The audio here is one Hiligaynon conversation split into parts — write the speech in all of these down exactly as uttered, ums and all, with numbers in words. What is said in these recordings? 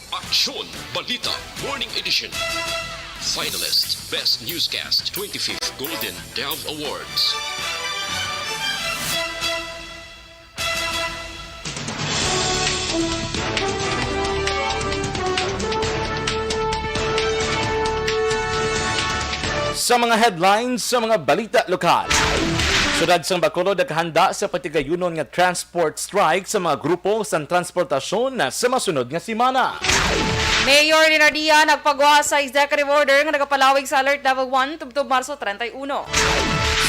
Aksyon Balita Morning Edition. Finalist, Best Newscast, twenty-fifth Golden Dove Awards. Sa mga headlines sa mga balita lokal. Siyudad sang Bacolod nakahanda sa patigayunon nga transport strike sa mga grupo sang transportasyon na sa masunod nga semana. Mayor Leonardia nagpagwa sa executive order nga nagapalawig sa Alert Level one tubtob Marso treinta y uno.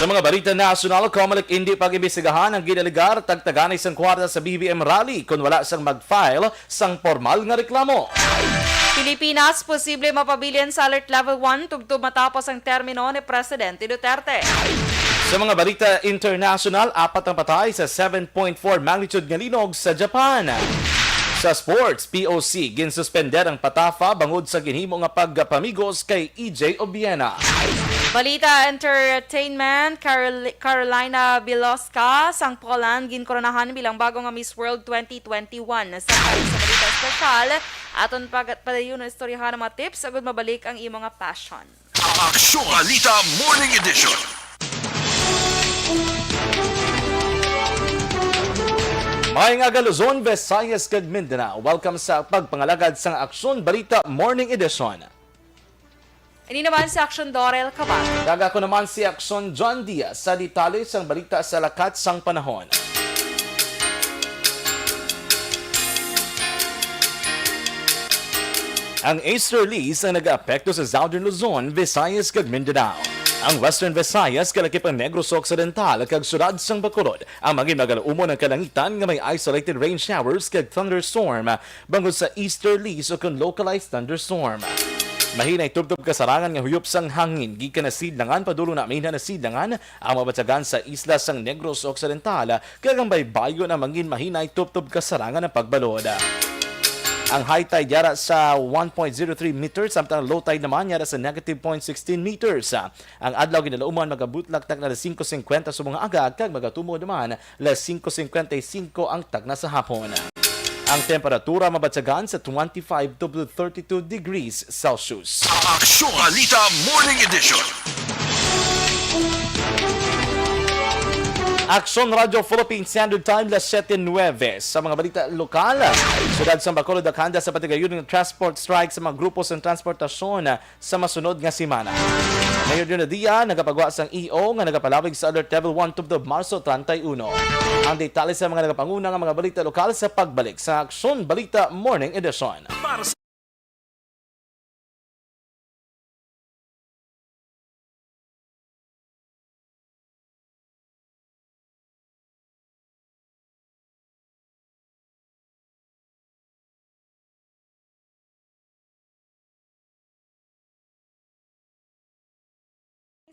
Sa mga balita nasyonal, Comelec indi pag-imbestigahan ang ginalegar tagtaganay sang kwarta sa B B M rally kon wala sang mag-file sang pormal nga reklamo. Pilipinas posible mapabilin sa Alert Level one tubtob matapos ang termino ni Presidente Duterte. Sa mga balita international, apat ang patay sa seven point four magnitude nga linog sa Japan. Sa sports, P O C, ginsuspender ang PATAFA bangod sa ginhimo nga pagpamigos kay E J Obiena. Balita entertainment, Carol- Carolina Biloska sang Poland ginkoronahan bilang bago nga Miss World twenty twenty-one. Sa sa balita espesyal, aton pag- padayon istoryahan ang mga tips agud mabalik ang imo nga passion. Aksyon Balita Morning Edition. Maayong aga, Luzon, Visayas, kag Mindanao. Welcome sa pagpangalagad sang Aksyon Balita Morning Edition. Ini naman si Aksyon Dorel Cabato. Kag ako naman si Aksyon John Diaz sa detalye sang balita sa lakat sang panahon. Ang easterlies ang nagaapekto sa Southern Luzon, Visayas, kag Mindanao. Ang Western Visayas, kalakip ang Negros Occidental, kag siyudad sang Bacolod, ang mangin magaluumon ang kalangitan nga may isolated rain showers kag thunderstorm bangod sa easterlies o kon localized thunderstorm. Mahinay tubtob kasarangan nga huyop sang hangin gikan na sidlangan padulong na mahinay na sidlangan ang mabatyagan sa isla sang Negros Occidental, kag ang baybayon ang mangin mahinay tubtob kasarangan ang pagbalod. Ang high tide yara sa one point zero three meters, samtang low tide naman yara sa negative point sixteen meters. Ang adlaw ginalauman magabutlak tagna alas singko singkwenta subong nga aga kag magatumo naman alas singko singkwenta y singko ang tagna sa hapon. Ang temperatura mabatyagan sa twenty-five to thirty-two degrees Celsius. Aksyon Balita Morning Edition. Aksyon Radyo Philippine Standard Time, las siete nueve. Sa mga balita lokal, siyudad sa Bacolod nakahanda sa patigayunon nga transport strike sa mga grupo sa transportasyon sa masunod nga semana. Mayor Dino Dia nagapagwa sang E O nga nagapalawig sa Alert Level one tubtob Marso treinta y uno. Ang detalye sa mga nagapanguna nga mga balita lokal sa pagbalik sa Aksyon Balita Morning Edition. Para sa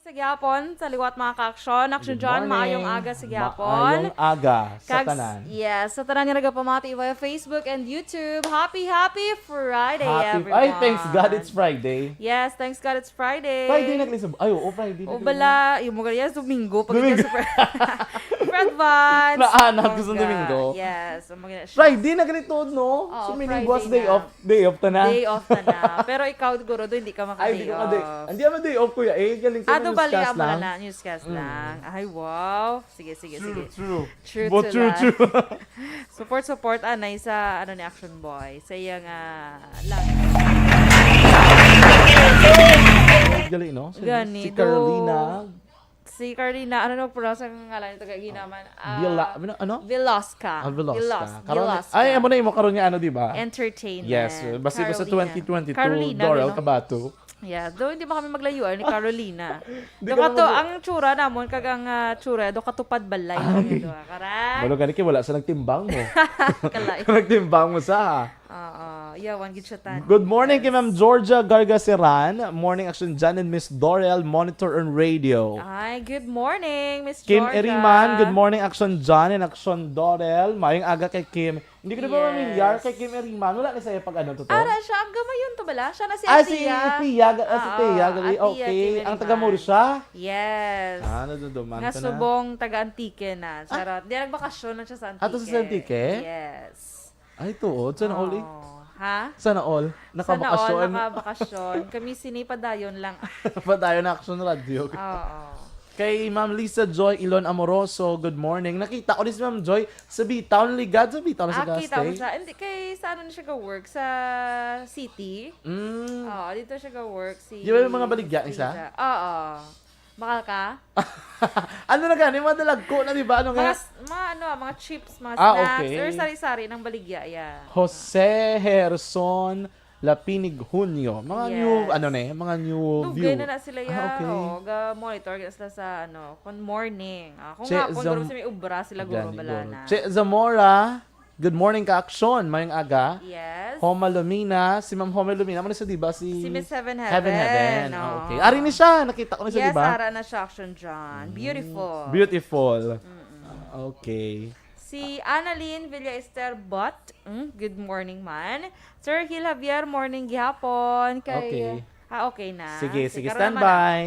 Sa gyapon, sa liwat mga ka-aksyon. Aksyon Good John, morning. Maayong aga sa gyapon. Maayong aga sa Kag s-, tanan. Yes, sa tanan nga nagapamati via Facebook and YouTube, happy, happy Friday, Happy, everyone. Ay, thanks God it's Friday. Yes, thanks God it's Friday. Friday na gali sa, ay, oo, Friday na O, gali. Bala, yung mga, yes, Domingo, pag Domingo. Sa Fred Vance. Naanad ko sa Bongga. Domingo. Yes, ang mga siya. Friday na gali tuod, no? Oo, So, meaning, Friday was day na. Off, day off ta na. Day off ta na. Pero ikaw, siguro, doon, hindi ka maka-day Ay, hindi ko ka-day. off. Hindi naman day off, kuya. Eh, galing ko Ado, na bali, newscast amo na lang. na, newscast Mm. lang. Ay, wow. Sige, sige, True, sige. true. True But to true, life. true. Support, support, anay sa, ano, ni Action Boy. Sa iyang, ah, lang. Gali, no? Si, Gani, si Carolina. do. Si Carolina, ano na pronounce ang ngalan nito? Kaya ginaman. Ah, Bila-, ano, ano? Velasca. Ah, Velasca. Velas-, Karon, Velasca. Ay, amo na imo karon nga, ano, di ba? Entertainment. Yes, basta, basta Carolina. twenty twenty-two, Carolina, Doral no? Kabato. Yeah, do hindi mo kami maglayuan ni Carolina. Di Do ka kato, mo- ang tsura namon, kag ang, ah, tsura, do katupad balay Ay. kami, do, ah. Karan? Malo gani kay wala sa nagtimbang mo. Kalay. Nagtimbang mo sa. Oo, yawan gid siya tan. Good morning kay Yes. Ma'am Georgia Gargaseran. Morning, Action John and Miss Dorel, monitor on radio. Ay, good morning, Miss Kim Georgia. Eriman, good morning, Action John and Action Dorel. Mayong aga kay Kim. Hindi ko na ba Yes. familiar kay Kim Eriman? Wala na siya pag ano to to? Ara siya, ang gamayon to bala? Siya na si Ah, si Atia. Tia, ah, si Ah, Tia, gali. Atia Okay. Kim Ang taga Eriman. Moro siya? Yes. Ah, naduduman Nga ko na. subong taga Antique na. Ah? Charot. Di, nagbakasyon na siya sa Antique. Ato sa Antique? Yes. Ay, tuod. Sana all, eh. Oh. Ha? Sana all. Sana all, Nakabakasyon. Nakabakasyon. Kami sini padayon lang. Padayon na Action Radio. Oo. Kay Ma'am Lisa Joy Ilon Amoroso, good morning. Nakita ko ni si Ma'am Joy sa Bitaw, ligad sa Bitaw sa Ah, kita mo Castell. Siya. Hindi, kay sa ano na siya ga-work? Sa city? Mm. Oo, dito siya ga-work. Si Di ba may mga baligya ni siya? Isa. Oo. Bakal ka? Ano na gani? Mga dalagko na, di ba? Ano Mga, nga? s- mga ano, mga chips, mga Ah, snacks, okay. or sari-sari ng baligya, yeah. Jose Herson Lapinig Junio. Mga new, Yes. ano na eh, mga new Dugay view. na na sila, Ah, yeah. okay. Oo, ga-monitor na sila sa ano, kung morning. Ah, kung Che hapon, Zam- guro sa may ubra sila, guro Gani, bala guro. na. Che Zamora, good morning, Kaaksyon. Mayong aga. Yes. Homa Lumina, si Ma'am Homa Lumina, mo na sa, di ba, si Si Miss Heaven Heaven, Heaven, Heaven. oo. Okay. Ari ni siya, nakita ko na siya, Yes, di ba? Ara na siya, Action John. Beautiful. Beautiful. Mm-mm. Okay. Si Annalyn Villaester Bot, mm, good morning man. Sir Gil Javier, morning gihapon. Kay, Okay. Ah, okay na. Sige, sige, Karon naman na. Standby.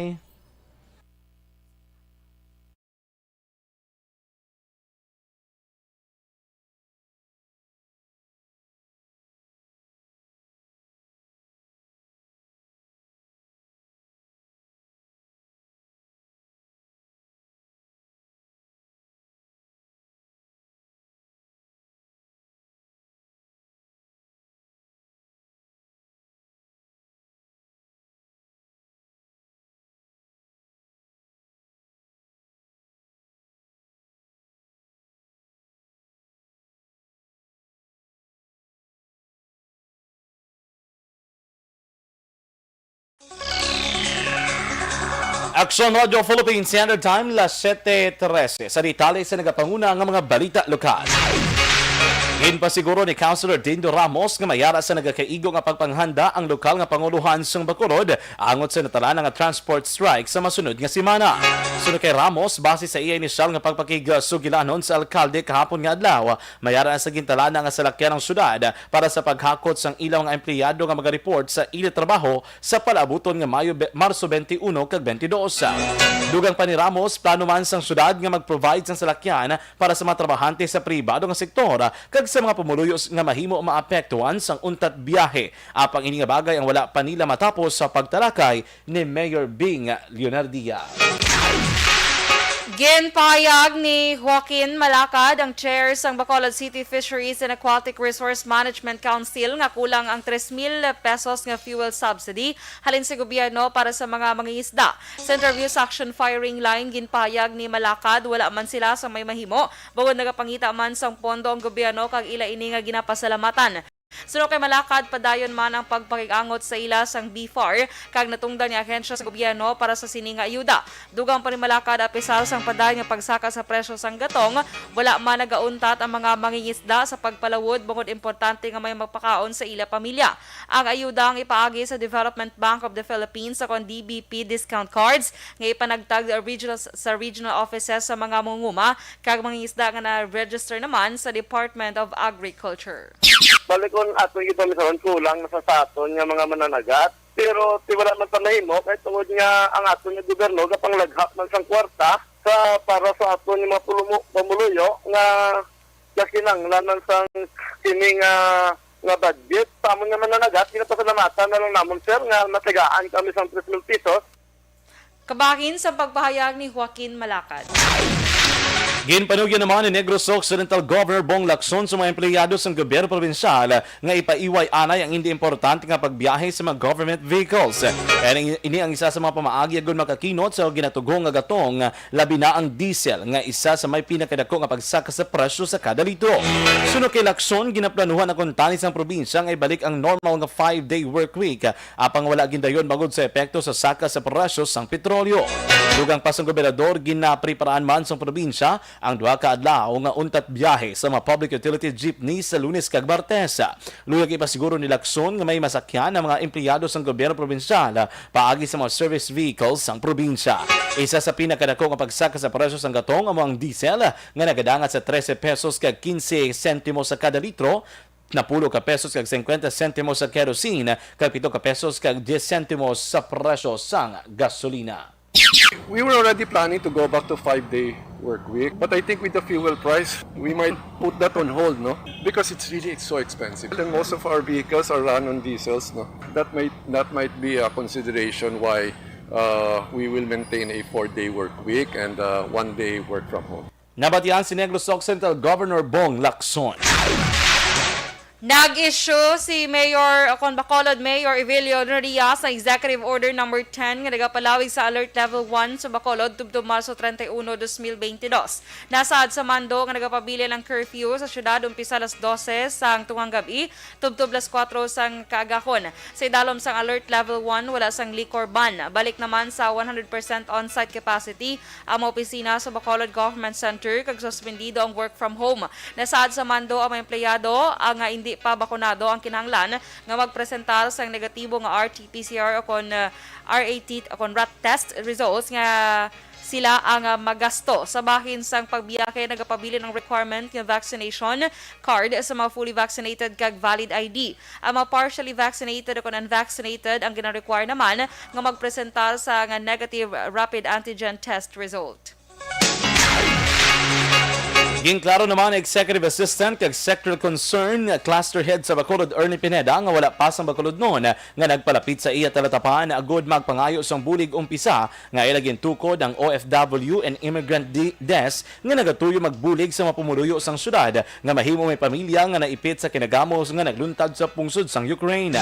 Aksyon Radio Philippines Standard Time, las siete trese. Sa detalye sa nagapanguna nga mga balita lokal. Ginpasiguro ni Councilor Dindo Ramos nga may ara sa nagakaigo nga pagpanghanda ang lokal nga panguluhan sang Bacolod angot sa natalana nga transport strike sa masunod nga semana. Suno kay Ramos, base sa iya inisyal nga pagpakigsugilanon sa alkalde kahapon nga adlaw, may ara sa gintalana nga salakyan ang syudad para sa paghakot sang ila nga empleyado nga magareport sa ila trabaho sa palaabuton nga Mayo be-, Marso twenty-one kag twenty-two. Dugang pa ni Ramos, plano man sang syudad nga mag-provide sang salakyan para sa mga trabahante sa pribado nga sektor kag sa mga pumuluyo s-, nga mahimo maapektuhan sang untat biyahe. Apang ini nga bagay ang wala pa nila matapos sa pagtalakay ni Mayor Bing Leonardia. Ginpahayag ni Joaquin Malacad, ang chair sang Bacolod City Fisheries and Aquatic Resource Management Council, nga kulang ang tres mil pesos nga fuel subsidy halin sa gobyerno para sa mga mangingisda. Sa interview sa Action Firing Line, ginpahayag ni Malacad, wala man sila sa may mahimo, bangod nagapangita man sang pondo ang gobyerno kag ila ini nga ginapasalamatan. Suno kay Malacad, padayon man ang pagpakig-angot sa ila sang B far kag natungdan nga ahensya sa gobyerno para sa sini nga ayuda. Dugang pa ni Malacad, apisar sang padayon nga pagsaka sa presyo sang gatong, wala man nagauntat ang mga mangingisda sa pagpalawod bangod importante nga may magpakaon sa ila pamilya. Ang ayuda ang ipaagi sa Development Bank of the Philippines sa kon D B P discount cards nga ipanagtag regional, sa regional offices sa mga mangunguma kag mangingisda nga na-register naman sa Department of Agriculture. Balik kon aton gipamisaron, kulang na sa, sa aton nga mga mananagat. Pero ti wala man ta mahimo kay tungod nga ang aton nga gobyerno gapanglaghap man sang kwarta sa para sa aton nga mga pulumo, pamuluyo nga nakinahanglan man sang kini nga nga budget. Sa amon nga mananagat, ginapasalamatan na lang namon, sir, nga natagaan kami sang tres mil pesos. Kabahin sa pagpahayag ni Joaquin Malacad. Ginpanugyan naman ni Negros Occidental Governor Bong Lacson sa mga empleyado sang gobyerno probinsyal nga ipaiway anay ang hindi importante nga pagbiyahe sa mga government vehicles. Kaya ini ang isa sa mga pamaagi agud makakinot sa ginatugo nga gatong, labi na ang diesel, nga isa sa may pinakadako nga pagsaka sa presyo sa kada litro. Suno kay Lacson, ginaplanuhan na kuntani sang probinsya nga ibalik ang normal nga five-day work week. Apang wala gindayon bangod sa epekto sa saka sa presyo sang petrolyo. Dugang pa sang gobernador, ginapreparaan man sang probinsya ang duha ka adlaw nga untat biyahe sa mga public utility jeepney sa Lunes kag Martes. Luyag ipasiguro ni Lacson nga may masakyan ang mga empleyado sang gobyerno probinsyal paagi sa mga service vehicles sang probinsya. Isa sa pinakadako nga pagsaka sa presyo sang gatong amo ang diesel nga nagadangat sa trese pesos kag quince sentimos sa kada litro, napulo ka pesos kag singkwenta sentimos sa kerosene, kag pito ka pesos kag diyes sentimos sa presyo sang gasolina. We were already planning to go back to five-day work week, but I think with the fuel price, we might put that on hold, no? Because it's really, it's so expensive. And most of our vehicles are run on diesels, no? That might, that might be a consideration why, uh, we will maintain a four-day work week and, uh, one day work from home. Nabatian si Negros Occidental Governor Bong Lacson. Nag-issue si Mayor, o kon Bacolod Mayor Evelio Loria sa Executive Order Number Ten nga nagapalawig sa Alert Level One sa Bacolod tubtob Marso treinta y uno, dos mil veintidós. Nasaad sa mando nga nagapabilin ang curfew sa syudad umpisa alas dose sang tungang gab-i tubtob alas kuwatro sang kaagahon. Sa idalom sang Alert Level One, wala sang liquor ban. Balik naman sa one hundred percent on-site capacity ang mga opisina sa Bacolod Government Center kag suspendido ang work from home. Nasaad sa mando ang mga empleyado, ah, nga indi pa bakunado ang kinahanglan nga magpresentar sang negatibo nga R T P C R o kon, ah, R A T o kon rat test results nga sila ang, ah, magasto. Sa bahin sang pagbiyahe, nagapabilin ang requirement nga vaccination card sa mga fully vaccinated kag valid I D. Ang mga partially vaccinated o kon unvaccinated ang gina-require naman nga magpresentar sa nga negative rapid antigen test result. Ginklaro naman ni Executive Assistant kag Sector Concern Cluster Head sa Bacolod, Ernie Pineda, nga wala pa sang Bacolodnon nga nagpalapit sa iya talatapan agud magpangayo sang bulig umpisa nga ila gintukod ang O F W and Immigrant De-, Desk nga nagatuyo magbulig sa mga pumuluyo sang syudad nga mahimo may pamilya nga naipit sa kinagamos nga nagluntad sa pungsod sang Ukraine.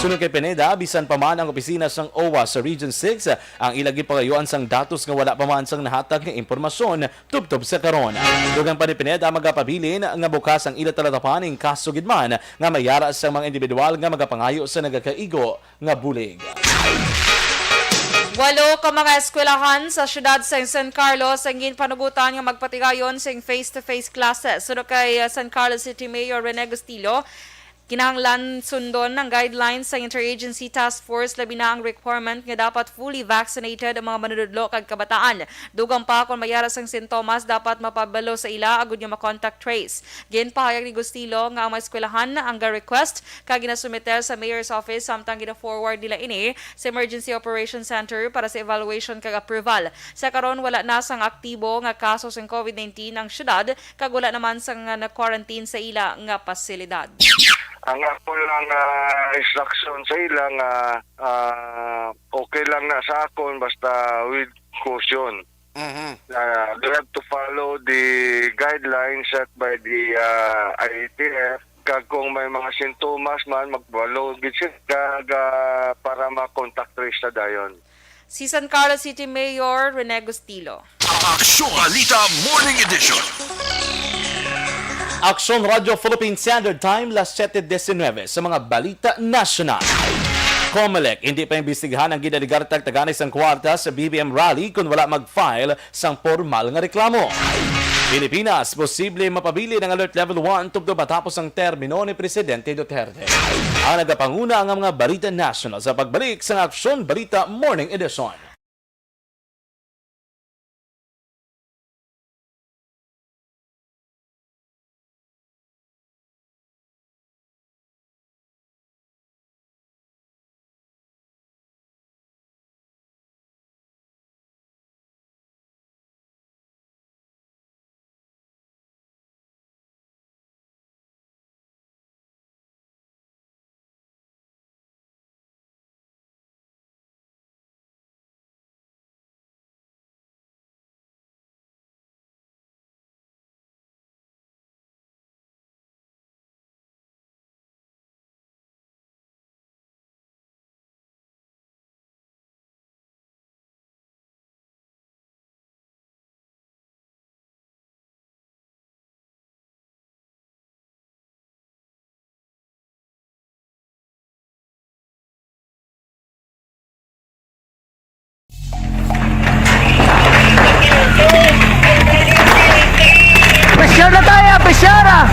Suno kay Pineda, bisan pa man ang opisina sang OWWA sa Region Six, ang ila gipangayuan sang datos nga wala pa man sang nahatag nga impormasyon tubtob sa karon. Dugang pa ni Pineda, magapabilin nga bukas ang ila talatapan in kaso gid man nga may ara sang mga individual nga magapangayo sa nagakaigo nga bulig. Walo ka mga eskwelahan sa siyudad sa San Carlos ang ginpanugutan nga magpatigayon sing face-to-face classes. Suno kay, uh, San Carlos City Mayor Rene Gustillo, kinahanglan sundon ang guidelines sa Interagency Task Force, labi na ang requirement nga dapat fully vaccinated ang mga manunudlo kag kabataan. Dugang pa, kon may ara sang sintomas, dapat mapabalo sa ila agud nga ma-contact trace. Ginpahayag ni Gustillo nga ang mga eskwelahan ang ga-request kag ginasumiter sa Mayor's Office, samtang gina-forward nila ini sa Emergency Operations Center para sa evaluation kag approval. Sa karon, wala na sang aktibo nga kaso sang COVID nineteen ang syudad, kag wala naman sang, ah, na-quarantine sa ila nga pasilidad. Ang ako lang, ah, instruction sa ila nga, ah, okay lang na sa akon basta with caution. Mhm. Uh, they have to follow the guidelines set by the, uh, I A T F. Kag kung may mga sintomas man, magbalo gid sila kag, uh, para ma-contact trace sa dayon. Si San Carlos City Mayor Rene Gustilo. Aksyon Balita Morning Edition. Aksyon Radyo Philippine Standard Time, las siete diecinueve sa mga balita nasyonal. Comelec, hindi pa imbestigahan ang ginaligartag taganay sang kwarta sa B B M rally kon wala mag-file sang pormal nga reklamo. Pilipinas, posible mapabilin ang Alert Level One tubtob matapos ang termino ni Presidente Duterte. Ang nagapanguna nga mga balita nasyonal sa pagbalik sang Aksyon Balita Morning Edition. Pressure na tayo, pressure ah!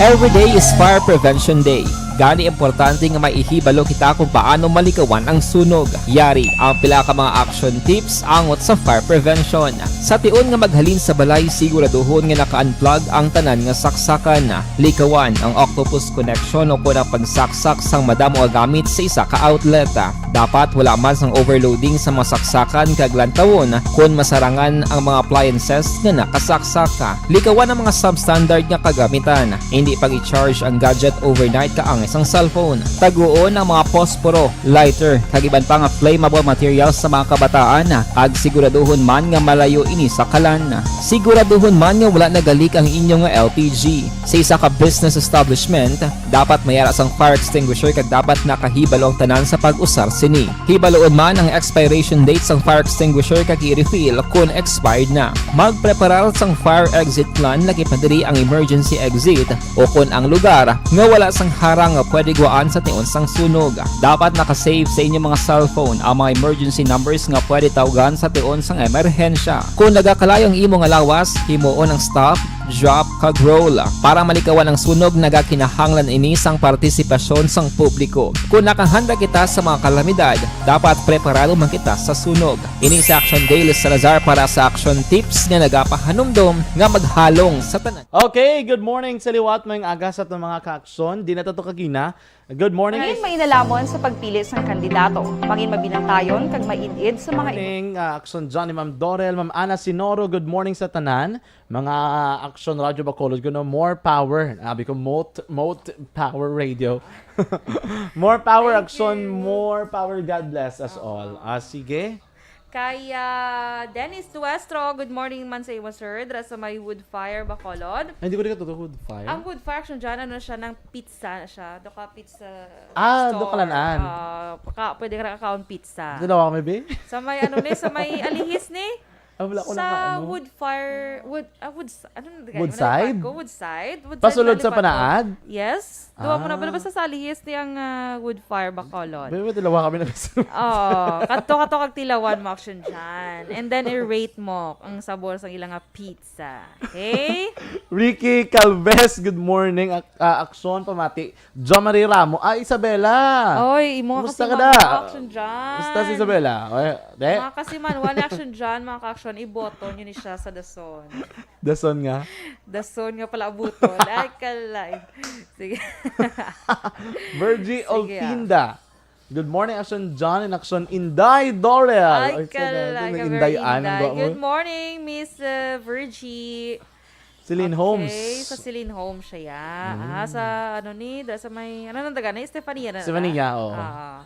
Every day is Fire Prevention Day. Gani, importante nga maihibalo kita kung paano malikawan ang sunog. Yari ang pila ka mga action tips angot sa fire prevention. Sa tion nga maghalin sa balay, siguraduhon nga naka-unplug ang tanan nga saksakan. Likawan ang octopus connection o kon ang pagsaksak sang madamo nga gamit sa isa ka outlet. Dapat wala man sang overloading sa mga saksakan kag lantawon kon masarangan ang mga appliances nga nakasaksak. Likawan ang mga substandard nga kagamitan. Hindi pag-i-charge ang gadget overnight kaangay sang cellphone. Taguon ang mga posporo, lighter, kag iban pa nga flammable materials sa mga kabataan, kag siguraduhon man nga malayo ini sa kalan. Siguraduhon man nga wala nagalik ang inyo nga L P G. Sa isa ka business establishment, dapat may ara sang fire extinguisher kag dapat nakahibalo ang tanan sa pag-usar sini. Hibaluon man ang expiration date sang fire extinguisher kag i-refill kon expired na. Magpreparar sang fire exit plan, lakip na diri ang emergency exit o kon ang lugar nga wala sang harang nga pwede guwaan sa tion sang sunog. Dapat naka-save sa inyo mga cellphone ang mga emergency numbers nga pwede tawgan sa tion sang emerhensya. Kon nagakalayo ang imo nga lawas, himuon ang stop, drop, kag roll. Para malikawan ang sunog, nagakinahanglan ini sang partisipasyon sang publiko. Kon nakahanda kita sa mga kalamidad, dapat preparado man kita sa sunog. Ini si Action Dale Salazar para sa Action Tips nga nagapahanumdom nga maghalong sa tanan. Okay, good morning sa liwat, maayong aga sa atong mga ka-aksyon. Di na to kagina. Good morning. Mangin mainalamon sa pagpili sang kandidato. Mangin mabinantayon kag maid-id sa mga Morning, ah, Action John ni Ma'am Dorel, Ma'am Ana Sinoro, good morning sa tanan. Mga Action Radio Bacolod, kuno more power. Abi ko, mote, mote power radio. More power, Thank Action, you. More power. God bless us Oo. all. Ah, sige. Kay, ah, Dennis Tuestro, good morning man sa imo, sir. Dira sa may wood fire, Bacolod. Ay, hindi ko rin katuto wood fire. Ang wood fire, Action John, ano siya, ng pizza na siya. Doka pizza Ah, store. Doka lanan. Ah, paka-, pwede ka nakakaon pizza. Dalawa kami, be? Sa may, ano ni, sa may alihis ni? Ah, wala ko Sa nakaano. Wood fire, wood, ah, wood, s-, ano na, Woodside? Nalipad ko? Woodside? Woodside Pasulod sa nalipad ko. Panaad? Yes. Duwa mo na ba Ah. Basta sa alihis ni ang, ah, wood fire, Bacolod? Be, be, dalawa kami na gusto. Oo. Kadto, kadto kag tilawan mo, Action John. And then, i-rate mo ang sabor sang ilang nga pizza. Okay? Ricky Calves, good morning. Ak-, ah, Action, pamati. Jo Marie Ramo. Ah, Isabela. Oy, imo Kumusta ka kasimanwa, da? Action John. Kumusta si Isabela? Oy, de? Mga kasimanwa ni Action John, mga ka-action, iboto nyo ni siya sa Dazon. Dazon nga? Dazon nga pala abuton. Ay, kalay. Sige. Virgie Sige, ah. Olpinda. Good morning, Action John and Action Inday Dorel. Ay, Ay, sana, kalay sana ka, Inday Very Ann ang Inday. Gwa mo. Good morning, Miss, uh, Virgie. Celine Okay, Homes. Sa Celine Homes siya, ya. Mm. Ah, sa ano ni, da, sa may, ano nang taga na? Estefania na, Estefania, na? Oo. Ah.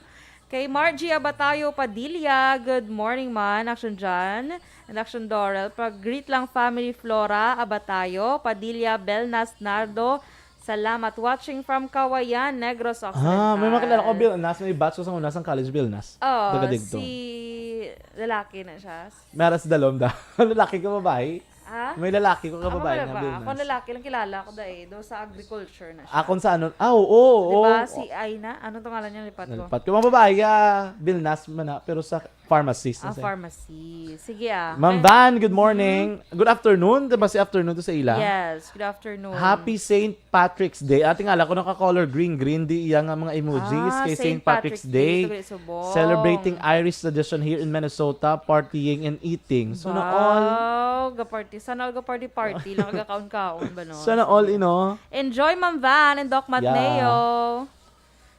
Kay Margie Abatayo Padilla, good morning man, Action John and Action Dorel. Pag-greet lang family Flora Abatayo, Padilla, Belnas, Nardo. Salamat. Watching from Cauayan, Negros Occidental. Ah, may makilala ko, Belnas. May batch ko sa una, sa college, Belnas. Oh, Taga digto. Si lalaki na siya. Meron sa dalom da. Lalaki ka, babae? Ha? May lalaki ko ka Ako babae wala nga ba? Ako Belnas. Lalaki lang kilala ko dai. Do sa agriculture na siya. Akon sa ano? Ah, oo, Di ba? oo. Si Aina? Ano to ngalan niya? Lipat ko. Nalipat ko. Mga babae, ah, Belnas man na, pero sa pharmacy. Ah, Kasi pharmacy. Sige, ah. Ma'am Kaya Van, good morning. Good afternoon. Diba si afternoon to sa ila? Yes, good afternoon. Happy Saint Patrick's Day. Ate nga, ako naka-color green, green di iya nga mga emojis Ah, kay Saint Saint Patrick's Patrick's Day. Day. Taga Subong. Celebrating Irish tradition here in Minnesota, partying and eating. So, na all. Wow, ga-party. Sana all ga-party-party lang, ga-kaon-kaon ba, no? Sana all, Sige. ino? Enjoy, Ma'am Van and Doc Yeah. Matneo.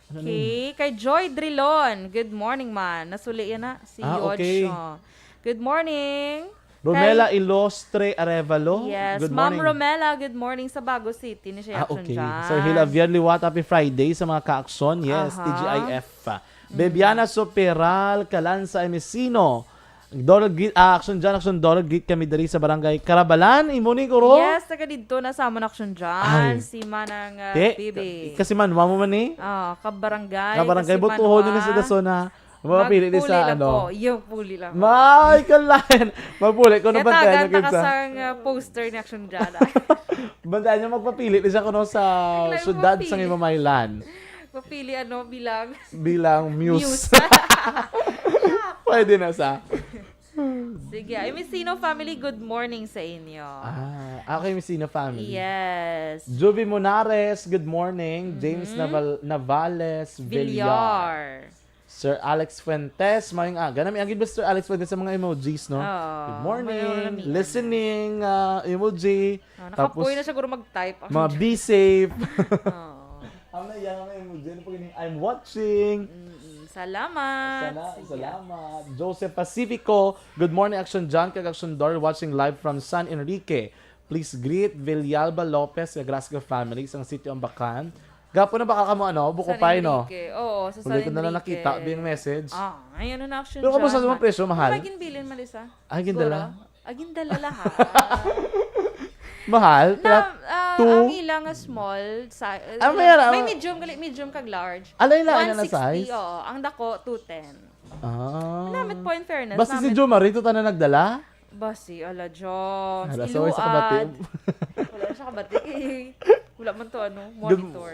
Ano na Okay, yun? Kay Joy Drilon. Good morning, man. Nasuli yan na. Si Ah, Yod okay. Shaw. Good morning. Romela Kay Ilostre Arevalo. Yes, Good Ma'am morning. Romela, good morning sa Bago City ni siya Ah, Action okay. John. Sir Hila Vier Liwat, happy Friday sa mga ka-action. Yes, Aha. T G I F. Mm. Bebiana Soperal, Kalansa Emesino. Donald Gate, ah, Action John, Action Donald Gate kami diri sa barangay Karabalan. Imo ni, Kuro? Yes, taga didto na sa amon, Action John. Ay. Si Manang, ah, Te, Bibi. Kasi man, mamo man ni? Ah, kabarangay, Kabarangay, kasi botohon man, na sa wa. Dason, ha? Mapili ni Magpuli sa lang ano? Po. Yung puli lang po. May kalain. Mapuli ko Kaya nung tagan pantay na kita. Sang, ah, poster ni Action John, ah. Bantayan niyo, magpapili ni siya kuno sa Kailangan syudad sa magpili. Ngimamaylan. Papili, ano, bilang Bilang muse. Muse. Pwede na sa. Sige, ay, Messino family, good morning sa inyo. Ah, okay, Messino family. Yes. Juvie Monares, good morning. James Mhm. Naval-, Navales Villar. Villar. Sir Alex Fuentes, mayong aga. Nami agad ba Sir Alex Fuentes sa mga emojis, no? Oo, Good morning, mayroon na mi-, listening, ah, emoji. Oh, nakapoy Tapos, na siguro mag-type. Mga be safe. Oo. Ano yan? Ano yung emoji? Ano po yun? I'm watching. Mm-mm. Salamat. Sana, Sige. salamat. Joseph Pacifico, good morning, Action John, kag Action Dor, watching live from San Enrique. Please greet Villalba Lopez, kag Rasga family, sa sitio Ambacan. Gapo na baka kamo, ano, buko San pay, no? Enrique. Oo, sa San Enrique. Wala ko na lang nakita, bing message. Ah, ay, ano na, Action Pero kamusta John, sa mga ma-, presyo, mahal? May ginbilin, Malisa? Ay, gindala? Siguro. Agin dala lahat. Mahal? Na, Pila? ah, Two? Ang ila nga small, sa, Ah, may ara, may ah. medium, gali, medium kag large. Alay na, alay na One sixty, size? Oo. Ang dako, two ten. Ah. Namit po, in fairness, Basta si namit. Jo Marie, to tanan nagdala? Basi, ala, Joms. Ala, so, isa kabati. Iluad. Wala na siya kabati. Eh, wala man to, ano, Gam- monitor.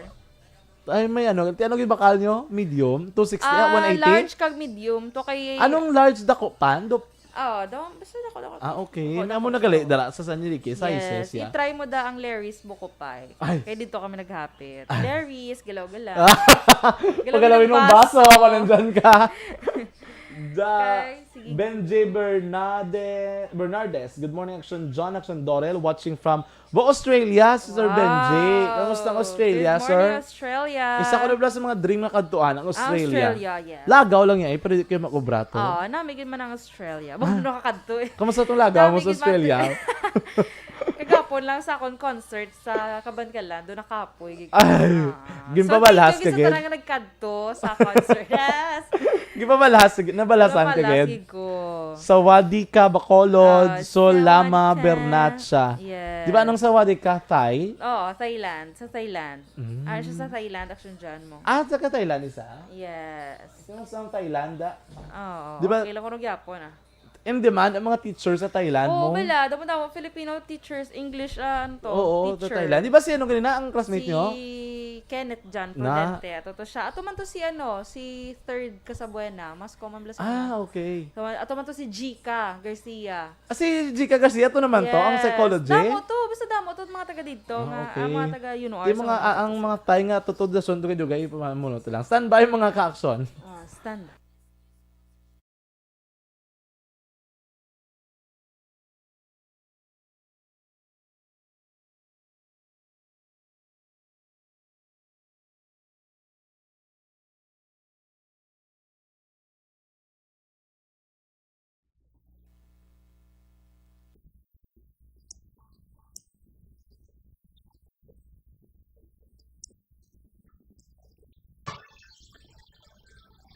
Ay, may ano, ti-, ano yung bakal nyo? Medium? Two sixty? Ah, Ah, one eighty? large kag medium. To kay Anong large, dako pan? Do- Ah, daw, basta dako, dako. Ah, okay. Dako, Namo dako. nagali, dara sa San Enrique, sizes, Yes. yeah. I-try mo da ang Larry's Buko Pie. Ay. Kay dito kami naghapit. Ay. Larry's, galaw-galaw. Galaw-galaw Pagalawin ng mong baso, baso. Kung nandyan ka. Da, Okay, sige. Benji Bernade-, Bernardes. Good morning, Action John, Action Dorel, watching from Bo, Australia, si Sir Wow. Benji. Kamusta ang Australia, Good morning, sir? Australia. Isa ko na pala sa mga dream na kadtuan, ang Australia. Australia, yes. Lagaw lang yan, eh, pero di kayo makubra to. Oo, nami gid man ang Australia. Wag Ah. na nakakadto, eh. Kamusta tong lagaw mo Nami sa gid man Australia? to. Kagapon lang sa akong concert sa Kabankalan, doon nakapoy gid ko. Ay, Ah. ginpabalhas So, thank you ka gid sa gid? tanan nga nagkadto sa concert. Yes. Ginpabalhas, nabalasan ka Nabalas gid? gid ko. Sawadika, Bacolod, Ah, Solama, Sawadika. Bernacha. Yes. Di ba, anong Sawadika? Thai? Oo, Thailand. Sa Thailand. Mm. Ah, siya sa Thailand, Action John mo. Ah, taga Thailand isa? Yes. Sino sa Thailand, ah? Oo, Di ba, okay lang ko nung Yapon, ah. in demand ang mga teachers sa Thailand Oo, mo? bala. Damo-damo, Filipino teachers, English, ah, ano to, Oo, sa teacher. Thailand. Di ba si ano ganina, ang classmate Si nyo? Kenneth John Na? Prudente. Ato to siya. Ato man to si ano, si third Casabuena. Mas common bala sa Ah, mga. okay. So, ato man to si Jika Garcia. Ah, si Jika Garcia, to naman to, ang Yes. psychology? Damo to. Basta damo to, mga taga dito, Ah, nga, okay. ang mga taga U N R Di sa mga, mga ah, ang mga Thai nga, tutod na sundo kayo, kayo, pamunot lang. Stand by, mga ka-action. Ah, stand.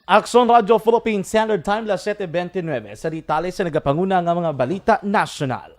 Aksyon Radyo Philippine Standard Time, las siete veintinueve. Sa detalye sa nagapanguna nga mga balita nasyonal.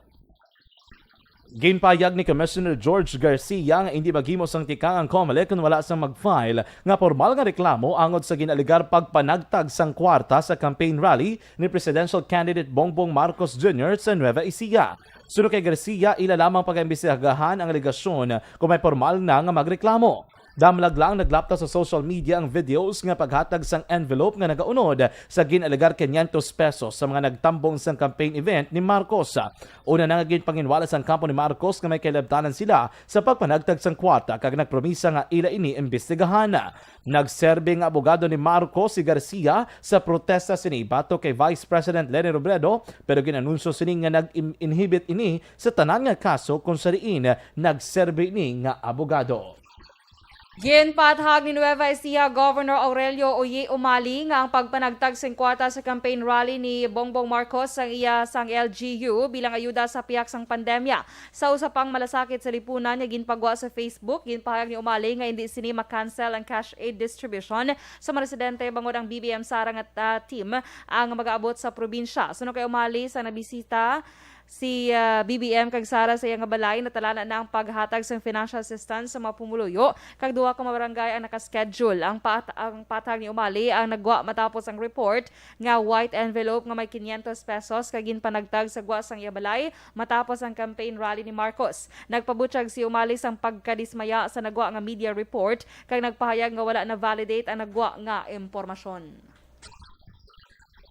Ginpahayag ni Commissioner George Garcia nga indi maghimo sang tikang ang Comelec kon wala sang mag-file nga pormal nga reklamo angod sa gin-alegar pagpanagtag sang kwarta sa campaign rally ni presidential candidate Bongbong Marcos Junior sa Nueva Ecija. Suno kay Garcia, ila lamang pagaimbestigahan ang alegasyon kung may pormal na nga magreklamo. Damlag lang naglapta sa social media ang videos nga paghatag sang envelope nga nagaunod sa gin-alegar quinientos pesos sa mga nagtambong sang campaign event ni Marcos. Una na nga ginpanginwala sang kampo ni Marcos nga may kailabtanan sila sa pagpanagtag sang kwarta kag nagpromisa nga ila ini imbestigahan. Nagserbi nga abogado ni Marcos si Garcia sa protesta sini batok kay Vice President Leni Robredo, pero gin-anunsyo sini nga nag-inhibit ini sa tanan nga kaso kung sa diin nagserbi ini nga abogado. Ginpaathag ni Nueva Ecija Governor Aurelio Oye Umali nga ang pagpanagtag sing kwarta sa campaign rally ni Bongbong Marcos sang iya sang L G U bilang ayuda sa pihak sang pandemya. Sa usa pang malasakit sa lipunan nga ginpagwa sa Facebook, ginpahayag ni Umali nga indi sini ma-cancel ang cash aid distribution sa mga residente bangod ang B B M Sara nga, ah, team ang magaabot sa probinsya. Suno kay Umali, sa nabisita si, ah, B B M kag Sara sa iya nga balay, natalana na ang paghatag sang financial assistance sa mga pumuluyo, kag duha ka mga barangay ang naka-schedule. Ang paat-, ang paathag ni Umali ang nagwa matapos ang report nga white envelope nga may quinientos pesos kag ginpanagtag sa gwa sang iya balay matapos ang campaign rally ni Marcos. Nagpabutyag si Umali sang pagkadismaya sa nagwa nga media report kag nagpahayag nga wala na-validate ang nagwa nga impormasyon.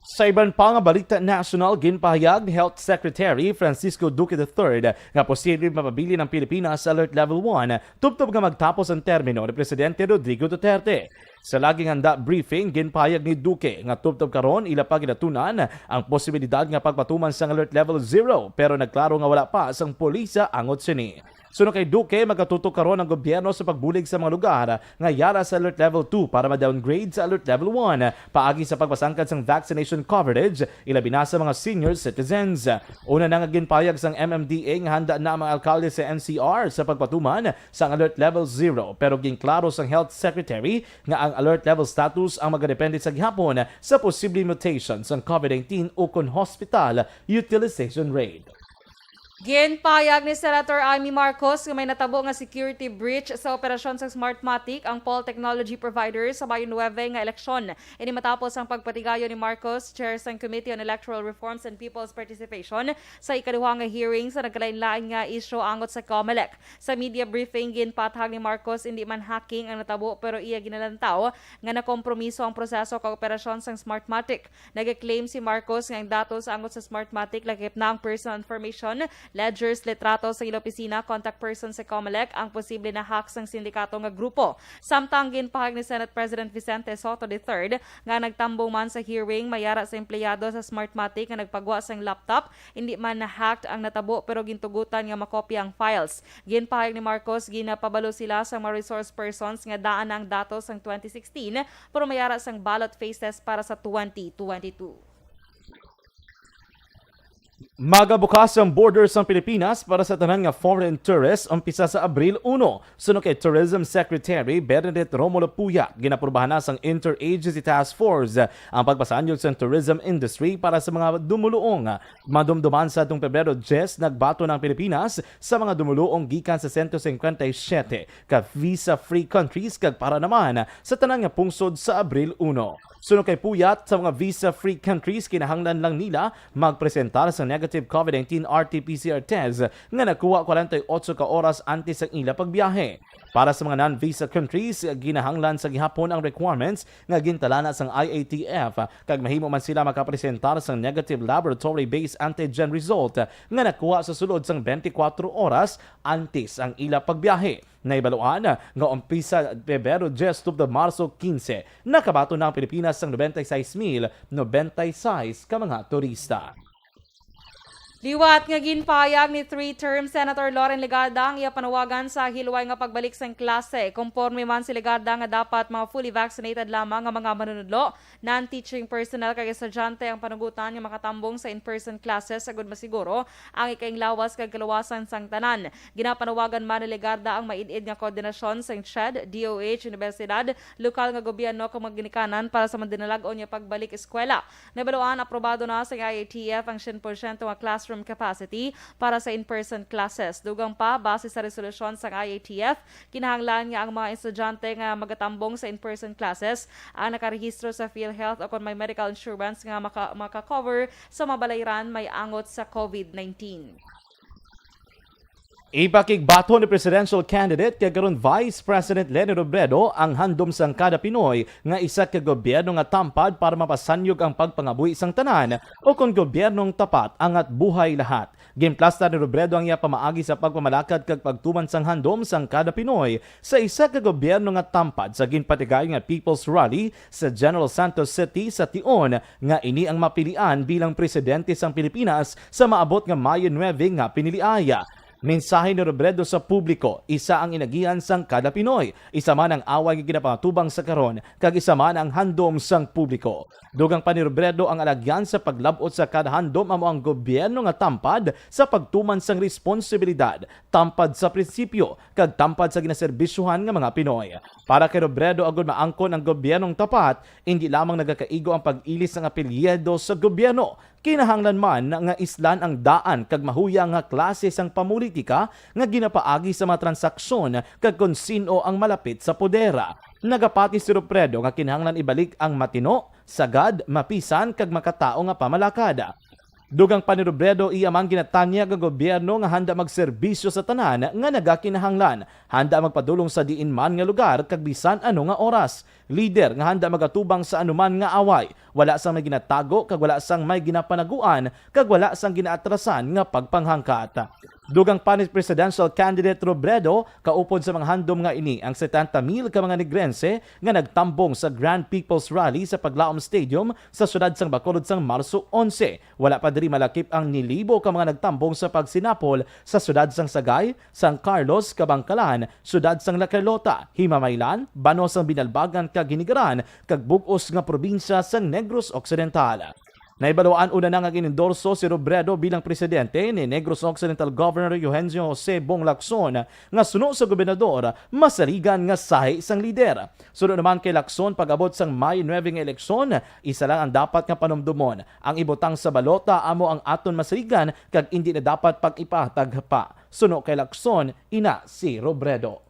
Sa iban pa nga balita nasyonal, ginpahayag ni Health Secretary Francisco Duque the third nga posible mapabilin ang Pilipinas sa Alert Level one tubtob nga magtapos ang termino ni Presidente Rodrigo Duterte. Sa laging handa briefing, ginpahayag ni Duque nga tubtob karon ila pa ginatunan ang posibilidad nga pagpatuman sang Alert Level zero, pero nagklaro nga wala pa sang polisa angot sini. Suno kay Duque, magatutok karon ang gobyerno sa pagbulig sa mga lugar nga yara sa Alert Level two para ma-downgrade sa Alert Level one paagi sa pagpasangkad sang vaccination coverage, ilabi na sa mga senior citizens. Una na nga ginpahayag sang M M D A nga handa na ang mga alkalde sa N C R sa pagpatuman sang Alert Level zero, pero ginklaro sang Health Secretary nga ang Alert Level status ang magadepende sa gihapon sa posibleng mutation sang COVID nineteen ukon hospital utilization rate. Ginpahayag ni Senator Imee Marcos nga may natabo nga security breach sa operasyon sa Smartmatic, ang poll technology provider, sa Mayo nuebe nga eleksyon. Ini matapos ang pagpatigayon ni Marcos, chair sang Committee on Electoral Reforms and People's Participation, sa ikaduha nga hearing sa nagkalain-lain nga isyu angot sa Comelec. Sa media briefing, ginpaathag ni Marcos indi man hacking ang natabo, pero iya ginalantaw nga nakompromiso ang proseso kag operasyon sang Smartmatic. Nag-claim si Marcos nga ang datos angot sa Smartmatic, lakip na ang personal information, ledgers, litrato sa ila opisina, contact person sa Comelec, ang posible na hack sang sindikato nga grupo. Samtang ginpahayag ni Senate President Vicente Sotto the third nga nagtambong man sa hearing, may ara sa empleyado sa Smartmatic nga nagpagwa sang laptop, hindi man na-hacked ang natabo pero gintugutan nga makopya ang files. Ginpahayag ni Marcos, ginapabalo sila sa mga resource persons nga daan na ang datos sang twenty sixteen, pero may ara sang ballot phases para sa twenty twenty-two. Magabukas ang border sang Pilipinas para sa tanan nga foreign tourists umpisa sa Abril uno. Suno kay Tourism Secretary Bernadette Romulo Puya, ginaprubahan na sang Interagency Task Force ang pagpasanyog sang tourism industry para sa mga dumuluong. Madumduman sa atong Pebrero diyes, nagbaton ang Pilipinas sa mga dumuluong gikan sa sento cincuenta y siete ka visa-free countries kag para naman sa tanan nga pungsod sa Abril uno. Suno kay Puyat, sa mga visa-free countries, kinahanglan lang nila magpresentar sa negative COVID nineteen R T P C R test nga nakuha kwarenta y otso ka oras antes ang ila pagbiyahe. Para sa mga non-visa countries, ginahanglan sa gihapon ang requirements nga gintalana sang I A T F, kag mahimo man sila makapresentar sang negative laboratory-based antigen result nga nakuha sa sulod sang twenty-four oras antes ang ila pagbiyahe. Nahibaluan nga umpisa Pebrero diyes tubtob Marso quince, nakabaton na ang Pilipinas sang noventa y seis mil noventa y seis ka mga turista. Liwat nga ginpahayag ni three-term Senator Loren Legarda ang iya panawagan sa hilway nga pagbalik sang klase. Konporme man si Legarda nga dapat mga fully vaccinated lamang nga mga manunudlo, non-teaching personnel kag estudyante ang panugutan nga makatambong sa in-person classes agud masiguro ang ikainglawas kag kaluwasan sang tanan. Ginapanawagan man ni Legarda ang maid-id nga koordinasyon sang CHED, D O H, unibersidad, lokal nga gobyerno kag mga ginikanan para sa madinalag-on nga pagbalik eskwela. Nabaluan, aprobado na sa I A T F ang syen porsyento nga classroom capacity para sa in-person classes. Dugang pa, base sa resolusyon sang I A T F, kinahanglan nga ang mga estudyante nga magatambong sa in-person classes ang nakarehistro sa PhilHealth o kon may medical insurance nga maka-, maka-cover sa mga balayran may angot sa COVID nineteen. Ipakigbaton ni presidential candidate kag karon Vice President Leni Robredo ang handom sang kada Pinoy nga isa ka gobyerno nga tampad para mapasanyog ang pagpangabuhi sang tanan, o kon gobyernong tapat angat buhay lahat. Ginplastar ni Robredo ang iya pamaagi sa pagpamalakad kag pagtuman sang handom sang kada Pinoy sa isa ka gobyerno nga tampad sa ginpatigayon nga People's Rally sa General Santos City sa tion nga ini ang mapilian bilang presidente sang Pilipinas sa maabot nga Mayo nuebe nga piniliay. Mensahe ni Robredo sa publiko, isa ang inagihan sang kada Pinoy, isa man ang away nga ginapangatubang sa karon, kag isa man ang handom sang publiko. Dugang pa ni Robredo, ang alagyan sa paglab-ot sa kada handom amo ang gobyerno nga tampad sa pagtuman sang responsibilidad, tampad sa prinsipyo, kag tampad sa ginaserbisyohan nga mga Pinoy. Para kay Robredo, agud maangkon ang gobyernong tapat, indi lamang nagakaigo ang pag-ilis sang apelyido sa gobyerno. Kinahanglan man nga islan ang daan kag mahuyang nga klase sang pamulitika nga ginapaagi sa mga transaksyon kag kon sin-o ang malapit sa poder. Nagapati si Robredo nga kinahanglan ibalik ang matino, sagad, mapisan, kag makatao nga pamalakad. Dugang pa ni Robredo, iya man ginatanyag ang gobyerno nga handa magserbisyo sa tanan nga nagakinahanglan, handa magpadulong sa diin man nga lugar kag bisan ano nga oras. Lider nga handa magatubang sa anuman nga away, wala sang may ginatago kag wala sang may ginapanaguan kag wala sang ginaatrasan nga pagpanghangkat. Dugang pa ni Presidential Candidate Robredo, kaupod sa mga handom nga ini ang setenta mil ka mga Negrense nga nagtambong sa Grand People's Rally sa Paglaom Stadium sa siyudad sang Bacolod sang Marso onse. Wala pa diri malakip ang nilibo ka mga nagtambong sa pagsinapol sa siyudad sang Sagay, San Carlos, Kabangkalan, siyudad sang La Carlota, Himamaylan, Bano sang Binalbagan kag Hinigaran, kag bug-os nga probinsya sang Negros Occidental. Nahibaluan una na nga ginendorso si Robredo bilang presidente ni Negros Occidental Governor Eugenio Jose Bong Lacson nga suno sa gobernador, masaligan nga sahi sang lider. Suno naman kay Lacson, pag-abot sang May nuebe nga eleksyon, isa lang ang dapat nga panumdumon. Ang ibutang sa balota amo ang aton masaligan kag indi na dapat pag-ipatag pa. Suno kay Lacson, ina si Robredo.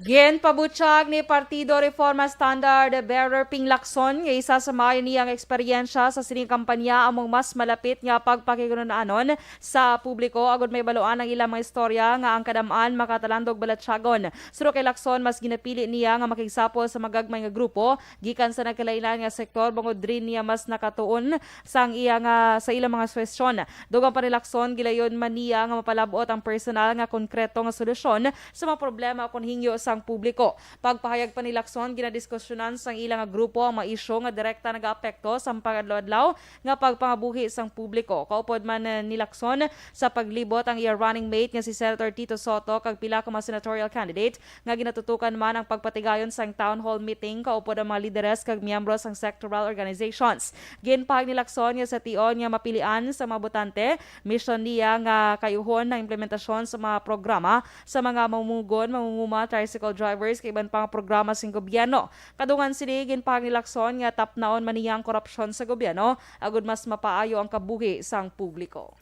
Ginpabutyag ni Partido Reforma Standard Bearer Ping Lacson nga isa sa maayo niya nga eksperyensya sa sining kampanya among mas malapit nga pagpakigunun-anon sa publiko agud mahibaluan ang ilang mga istorya nga ang kadam-an makatalandog balatyagon. Suno kay Lacson, mas ginapili niya nga makigsapol sa magagmay nga grupo gikan sa nagkalain-lain nga sektor bangod diri niya mas nakatuon sang iya nga, sa ilang mga suwestyon. Dugang pa ni Lacson, gilayon man niya nga mapalab-ot ang personal nga konkreto nga solusyon sa mga problema kon hingyo sang publiko. Pagpahayag pa ni Lacson, ginadiskusyonan sang ila nga grupo ang mga isyu nga direkta nagaapekto sang pag-adlaw-adlaw nga pagpangabuhi sang publiko. Kaupod man, eh, ni Lacson sa paglibot ang iya running mate nga si Senator Tito Soto kag pila ka mga senatorial candidate nga ginatutukan man ang pagpatigayon sang town hall meeting kaupod ang mga lideres kag miyembro sang sectoral organizations. Ginpahayag ni Lacson nga sa tion nga mapilian sa mga botante, misyon niya nga kayuhon ang implementasyon sa mga programa sa mga mamumugon, mangunguma, tricycle drivers kag iban pa nga programa sing gobyerno. Kadungan sini, ginpahayag ni Lacson nga tapnaon man niya ang korupsyon sa gobyerno agud mas mapaayo ang kabuhi sang publiko.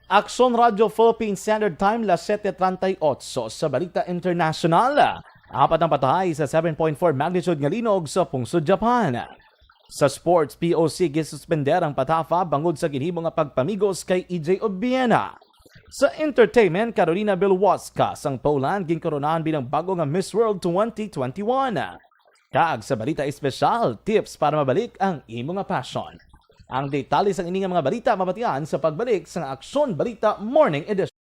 Aksyon Radyo Philippine Standard Time, las siete treinta y ocho. Sa balita internasyonal, apat ang patay sa seven point four magnitude nga linog sa pungsod Japan. Sa sports, P O C, gisuspender ang PATAFA bangod sa ginhimo nga pagpamigos kay E J Obiena. Sa entertainment, Carolina Velasquez sang Poland ginkoronahan bilang bago nga Miss World twenty twenty-one. Kag sa balita espesyal, tips para mabalik ang imo nga passion. Ang detalye sang ini nga mga balita mabatian sa pagbalik sang Aksyon Balita Morning Edition.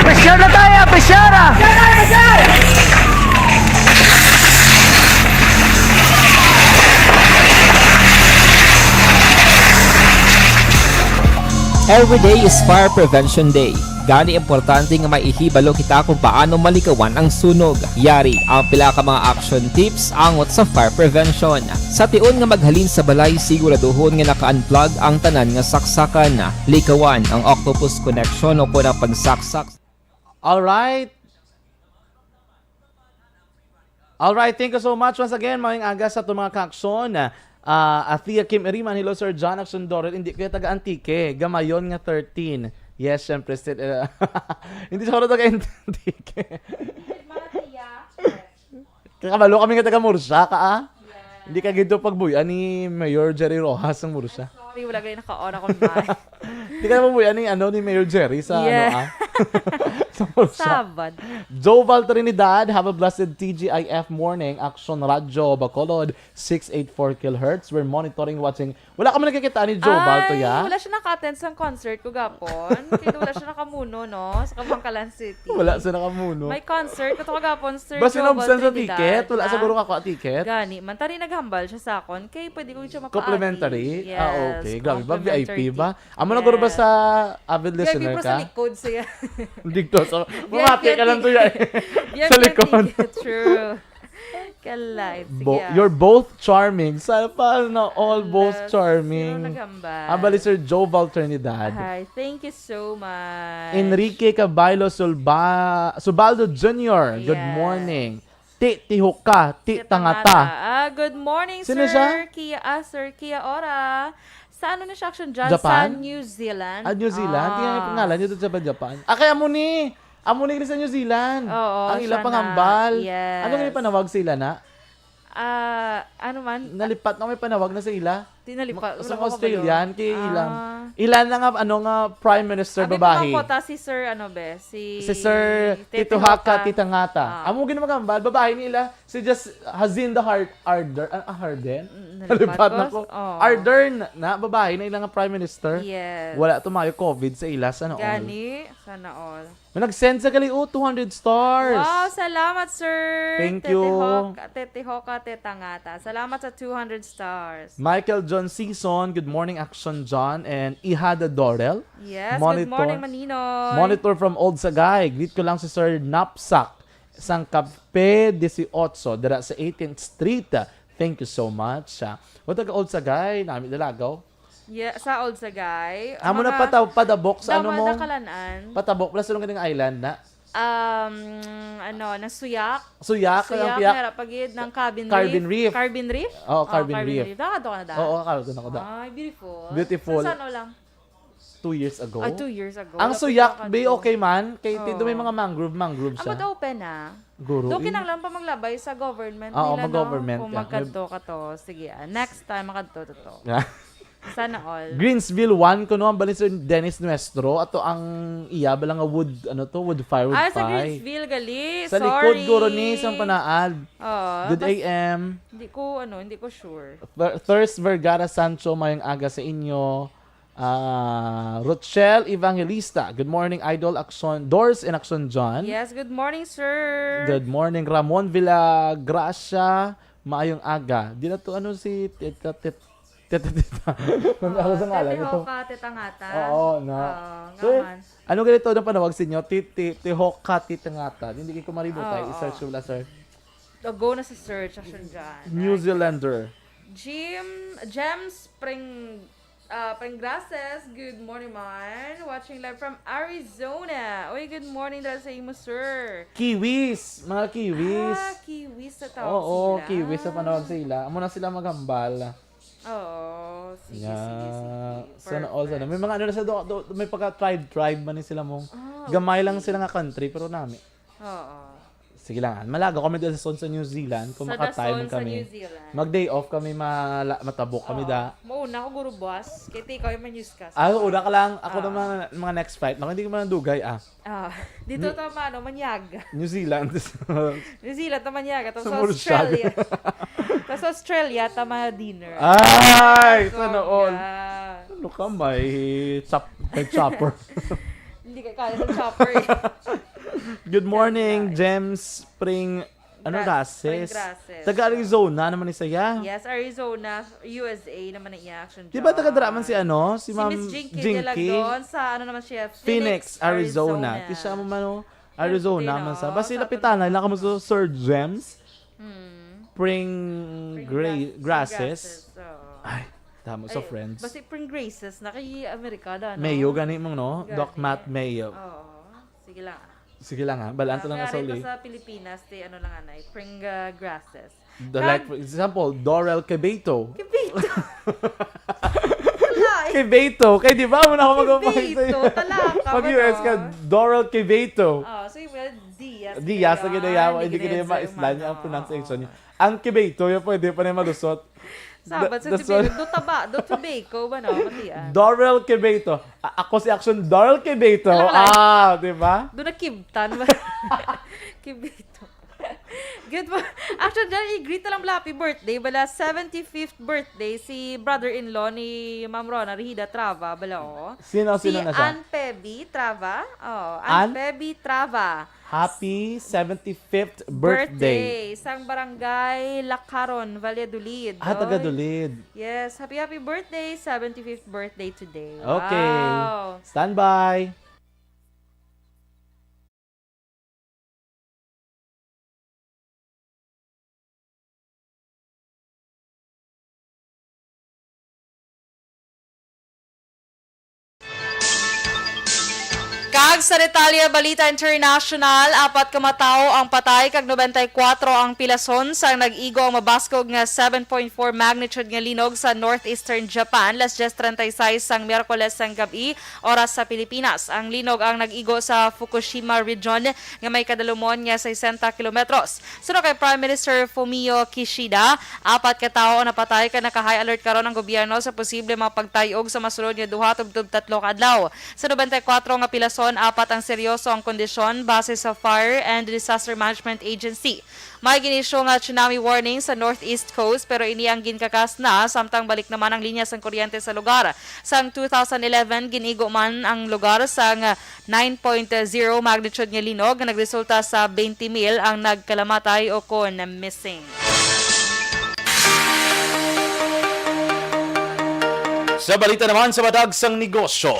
Pressure na tayo, pressure! Every day is Fire Prevention Day. Gani, importante nga may ihibalo kita kung paano malikawan ang sunog. Yari ang pila ka mga action tips angot sa fire prevention. Sa tion nga maghalin sa balay, siguraduhon nga naka-unplug ang tanan nga saksakan. Likawan ang octopus connection o kon ang pagsaksak. Alright. Alright, thank you so much once again. Maayong aga sa aton mga kaaksyon. Ah, Athea Kim Iriman, hello, Sir John Action Dorel. Hindi kayo taga Antique. Gamayon nga thirteen. Yes, syempre, still, uh, hindi siguro taga Antique. Mga tiya. Kakabalo kami nga taga Murcia ka, ah? Hindi ka gid pagbuy-an ni Mayor Jerry Rojas ng Murcia. Sorry, wala kayo naka-on ako, May. Hindi ka pagbuy-an ni, ano, ni Mayor Jerry sa, ano, Yeah. ah? Sabad. Joval Trinidad, have a blessed T G I F morning. Action Radio Bacolod, six eight four kilohertz. We're monitoring, watching. Wala kami nakikita ni Joval to, Ay, ya? Wala siya naka-attend sa concert ko gapon. Kaya wala siya nakamuno, no? Sa Kabankalan City. Wala siya nakamuno. May concert ko to kagapon, Sir Basta Joval naubsan sa Trinidad, ticket. Wala na? Siguro kakuha ticket. Gani, man, tari naghambal siya sa akon. Kay pwede ko siya mapaagi. Complimentary? Yes, ah, okay. Grabe ba? V I P complimentary ba? Amo na guro ba sa avid listener ka? Yes. Pero sa likod siya. Dito, so, bumati ka lang to yan. Sa likod. True. Ka-live. Sige, ah. You're both charming. Sana pa na all both charming. Sino naghambal? Ang bali, Sir Joval Trinidad. Hi, thank you so much. Enrique Caballo Sulba-, Subaldo Junior, good morning. Yes. Ti, ti hoka, ti tangata. Ah, good morning, Sir Kia, ah, Sir Kia Ora. Sa ano na siya, Action John? Japan? Sa New Zealand. Ah, New Zealand? Tingnan yung pangalan niya doon sa Japan. Ah, kaya mo ni, amo ni sa New Zealand. Oo, ang ila siya na. Panghambal. Yes. Ano nga yung panawag sa ila na? Ah, ano man? Nalipat na may panawag na sa ila. Di nalipat. Ma-, sa mga Australian, kay ilang, ah, ila na nga, ano nga, prime minister babae. Abi mo nga po ta si Sir, ano be, si Tito Haka, Tito Haka. Tita Ngata. Ah. Amo gid maghambal, babae ni ila, si Jas-, Jacinda Har-, Ardern, ah, ah, Harden? Mm, nalipat na ko. Oh. Ardern na, babae na ila nga prime minister. Yes. Wala to mayo covid sa ila, sana all. Gani, sana all. May nag-send sa gali, oh, two hundred stars. Wow, salamat, sir. Thank you. Tete Hoka, Tete Hoka, Teta Ngata. Salamat sa two hundred stars. Michael John Season, good morning, Action John and Ihada Dorel. Yes, good morning, Maninoy. Monitor from Old Sagay. Greet ko lang si Sir Napsak, sang Cafe dieciocho, dira sa eighteenth Street. Thank you so much. Ah, wa taga Old Sagay, nami Dalagaw. Yeah, sa Old Sagay. Amo na mga pata-, patabok sa ano mo? Dama-, Dakalanan. Patabok, plus anong ganing island na? Um, ano, na Suyak. Suyak, Suyak, ang piyak. Meron pa gid ng Carbon Reef. Carbon Reef? Carbon Reef? Oo, oh, Carbon Reef. Carbon Reef. Nakadto ka na da? Oo, nakadto na ko da. Ay, beautiful. Beautiful. Sa ano lang? Two years ago? Ah, two years ago. Ang Suyak, be, okay man. Kay ti-, do may mga mangrove, mangrove siya. Amo daw open na. Guro, eh. Do kinahanglan pa maglabay sa government nila, no? Oo, mag-government ka. Kung magkadto ka to. Sige, ah, next time, makadto to to. Sana all. Greensville one, kuno ang bali Sir Dennis Nuestro. Ato ang iya, bala nga wood, ano to, wood fire, wood fire. Ah, sa Greensville, gali. Sorry. Sa likod, guro ni, sa Panaad. Oo, good A M. Hindi ko, ano, hindi ko sure. Thir-, Thurs Vergara Sancho, mayong aga sa inyo. Ah, Rochelle Evangelista. Good morning, Idol. Action, Doors and Action John. Yes, good morning, sir. Good morning, Ramon Villagracia. Maayong aga. Di na to, ano, si Tita, Tit-, Tita, Tita. Ano sa ngalan nito? Tete Hoka, Teta Ngata. Oo, na. Oo, nga man. Sir, ano ganito ang panawag sa inyo? Ti-, ti-, Tihoka, Tita Ngata. Hindi ko maributay. Oo. I-search ko lang, sir. O, go na sa search, Action John. New Zealander. Jim, James Spring Ah, Panggrases, good morning man. Watching live from Arizona. Uy, good morning dala sa imo, sir. Kiwis, mga Kiwis. Ah, Kiwis sa tawag sila. Oo, Kiwis sa panawag sa ila. Amo na sila maghambal. Oo, sige, sige, sige. Sana all, sana. Perfect. May mga ano na sa do, do, may pagka-tribe, tribe man ni sila mong. Ah, gamay lang sila nga country, pero nami. Oo. Sige lang, ah. Malaga kami dito sa Son sa New Zealand, kung makatay man kami. Sa Son sa New Zealand. Mag-day off kami, mala-, matabok kami da. Oo. Mauna ko, guro, boss. Kay ti ikaw yung manyuskas. Ah, una ka lang. Ako naman, mga next flight. Naku, hindi ko man dugay, ah. Ah, dito ta, mano, Manyaga. New Zealand. New Zealand ta, Manyaga. Tapos sa Australia. Tapos Australia ta, mga dinner. Ay, sana all. Ano ka, may chop-, may chopper. Hindi ka kaya sa chopper, eh. Good morning, James Spring, ano, Graces? Spring Graces. Taga Arizona naman ni saya. Yes, Arizona, U S A naman ang iya action. Di ba taga dira man si ano, si Ma'am Jinky? Si Miss Jinky de la Don sa ano naman siya, Phoenix, Arizona. Ti siya mo man, oh, Arizona man sa. Basta lapitan na lang kamo sa Sir James. Spring Gra-, Graces. Ay, tama sa friends. Basta Spring Graces na kay Amerikada, no? Mayo gani mo, no? Doc Matt Mayo. Oo. Sige lang. Sige lang, ha? Balaan ta lang sa uli. Sa Pilipinas, ti ano lang, anay, Spring, ah, Graces. The, like, for example, Dorel Quevedo. Quevedo. Wala, eh. Quevedo. Kay di ba, mo na ako mag-upay sa'yo. Quevedo, talaka. Pag U S ka, Dorel Quevedo. Oh, so yung Diaz. Diaz, lagi na yawa, hindi ko na ma-islan ang pronunciation niya. Ang Quevedo, yung pwede pa na malusot. Sabat sa Tibilo, do taba, do Tobacco ba, no? Matian. Daryl Kibeto. A-, ako si Action Daryl Kibeto. Ala, ala. Ah, di ba? Do na Kibtan ba? Kibeto. Good mo. Action Daryl, i-greet na lang bala, happy birthday. Bala, seventy-fifth birthday si brother-in-law ni Ma'am Rona Rihida Trava, bala, oh. Sino, sino na siya? Ann Peby Trava. Oh, Ann? Ann Peby Trava. Happy seventy-fifth birthday. Birthday sang Barangay Lacaron, Valladolid. Ah, taga Oy. Dolid. Yes, happy, happy birthday, seventy-fifth birthday today. Okay. Wow. Standby. Kag sa detalye, balita international, apat ka matawo ang patay kag nobenta y kuwatro ang pilason sang nag-igo ang mabaskog nga seven point four magnitude nga linog sa northeastern Japan, las diez treinta y seis sang Miyerkules sang gab-i, oras sa Pilipinas. Ang linog ang nag-igo sa Fukushima Region nga may kadalumon nga sesenta kilometros. Suno kay Prime Minister Fumio Kishida, apat ka tawo ang napatay kag naka-high alert karon ang gobyerno sa posible mga pagtay-og sa masunod nga duha tubtob tatlo ka adlaw. Sa nobenta y kuwatro nga pilason, apat ang seryoso ang kondisyon base sa Fire and Disaster Management Agency. May ginisyu nga tsunami warning sa northeast coast, pero ini ang ginkakas na, samtang balik naman ang linya sang kuryente sa lugar. Sang two thousand eleven, gin-igo man ang lugar sang nine point zero magnitude nga linog nga nagresulta sa twenty mil ang nagkalamatay o kon missing. Sa balita naman sa matag sang negosyo,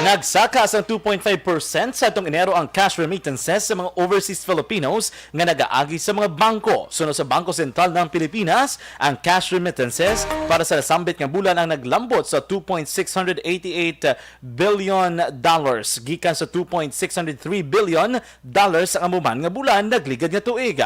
nagsaka sang two point five percent sa atong Enero ang cash remittances sa mga overseas Filipinos nga nagaagi sa mga bangko. Suno sa Bangko Sentral ng Pilipinas, ang cash remittances para sa nasambit nga bulan ang naglambot sa two point six hundred eighty-eight billion dollars, gikan sa two point six hundred three billion dollars ang amo man nga bulan nagligad nga tuig.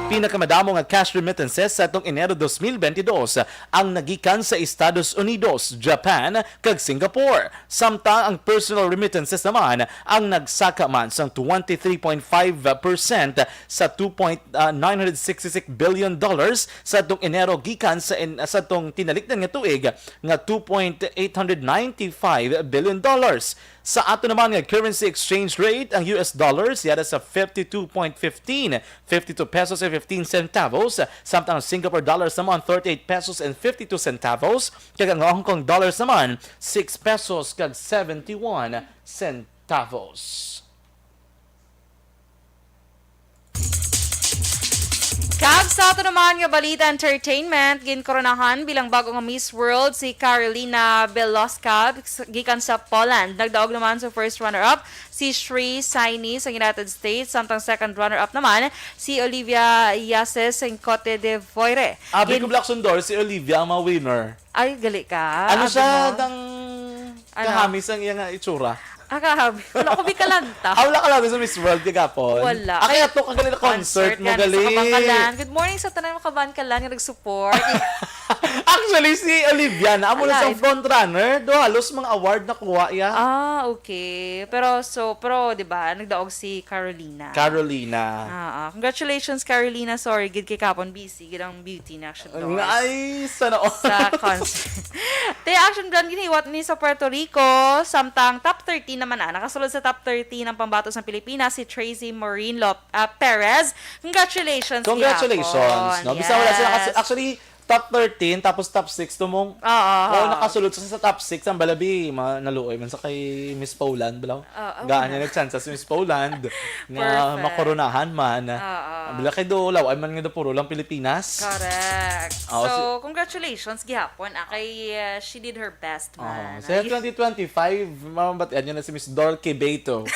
Pinakamadamo nga cash remittances sa atong Enero dos mil bentidós ang nagikan sa Estados Unidos, Japan, kag Singapore. Samtang ang personal remittances naman ang nagsaka man sang twenty-three point five percent sa two point nine hundred sixty-six billion dollars sa atong Enero, gikan sa en-, sa atong tinalikdan nga tuig nga two point eight hundred ninety-five billion dollars. Sa ato naman nga currency exchange rate, ang U S dollars yara sa fifty-two point fifteen, fifty-two pesos and fifteen centavos, samtang ang Singapore dollars naman thirty-eight pesos and fifty-two centavos, kag ang Hong Kong dollars naman six pesos kag seventy-one centavos. Kag sa ato naman nga balita entertainment, ginkoronahan bilang bag-o nga Miss World si Karolina Beloska gikan sa Poland. Nagdaog naman sa first runner-up si Shri Saini sa United States, samtang second runner-up naman si Olivia Yaces sa Cote d'Ivoire. Abi ko, Black Sundor, si Olivia ang mga winner. Ay, gali ka. Ano siya, dang kahami sang iya nga itsura? Ah, kahami. Wala ko bikalanta. Ah, wala ka lang sa Miss World kagapon? Wala. Ah, kaya to ka gali na concert mo, gali. Sa Kabangkalan. Good morning sa tanan mga Kabangkalan nga nag-support. Actually, si Olivia na amo na sa front runner. Do halos mga award na kuha iya. Ah, okay. Pero so, pero di ba, nagdaog si Carolina. Carolina. Ah, ah. Congratulations, Carolina. Sorry, gid kay kapon busy gid ang beauty na. Ay, sana all. Sa concert. Te, action brand giniwat ni sa Puerto Rico, samtang top thirteen naman na. Nakasulod sa top thirteen ang pambato sa Pilipinas, si Tracy Maureen Lop-, ah, Perez. Congratulations, Congratulations, gihapon. No? Bisan wala sila kasi, yes, actually, top thirteen, tapos top six, tumong, oo, oo, nakasulod sa, sa top six, ang balabi, ma-, naluoy man sa kay Miss Poland, balaw. Oo, gaan niya nagtsansa si Miss Poland nga makoronahan man. Oo. Bila kay do, law-ay man nga do puro lang Pilipinas. Correct. Oo, so, si- congratulations gihapon, ah, kay, uh, she did her best man. Oo. Sa twenty twenty-five, mamabatian niya na si Miss Dorky Beto.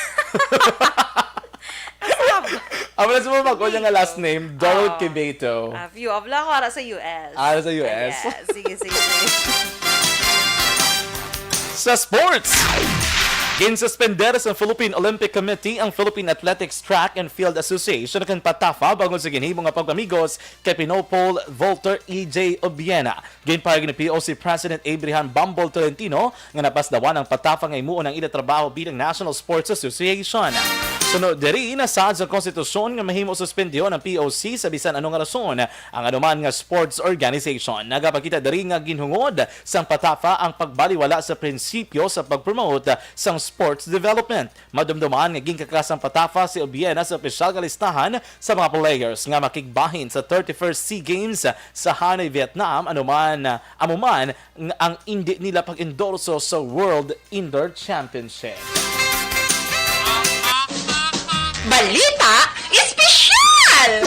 Amo na sa mga bag-o niya nga last name, Dorky Beto. Ah, view of lang, wala sa U S. Ah, sa U S. Ah, yes. Sige, sige, sige. Sa sports, ginsuspender sa Philippine Olympic Committee ang Philippine Athletics Track and Field Association kag PATAFA bangod sa ginhimo nga pag-amigos kay Pinoy pole vaulter E J Obiena. Ginpahayag ni P O C President Abraham Bambol Tolentino nga napasdawan ang PATAFA nga himuon ang ila trabaho bilang National Sports Association. Tungod diri, nasaad sa konstitusyon nga mahimo suspendihon ang P O C sa bisan ano nga rason ang anuman nga sports organization. Nagapakita diri nga ginhungod sang PATAFA ang pagbaliwala sa prinsipyo sa pag-promote sang sports development. Madumduman nga ginkaklas sang PATAFA si Obiena sa opisyal nga listahan sa mga players nga makigbahin sa thirty-first SEA Games sa Hanoi, Vietnam, anuman, amo man ng ang indi nila pag-endorso sa World Indoor Championship. Balita Espesyal!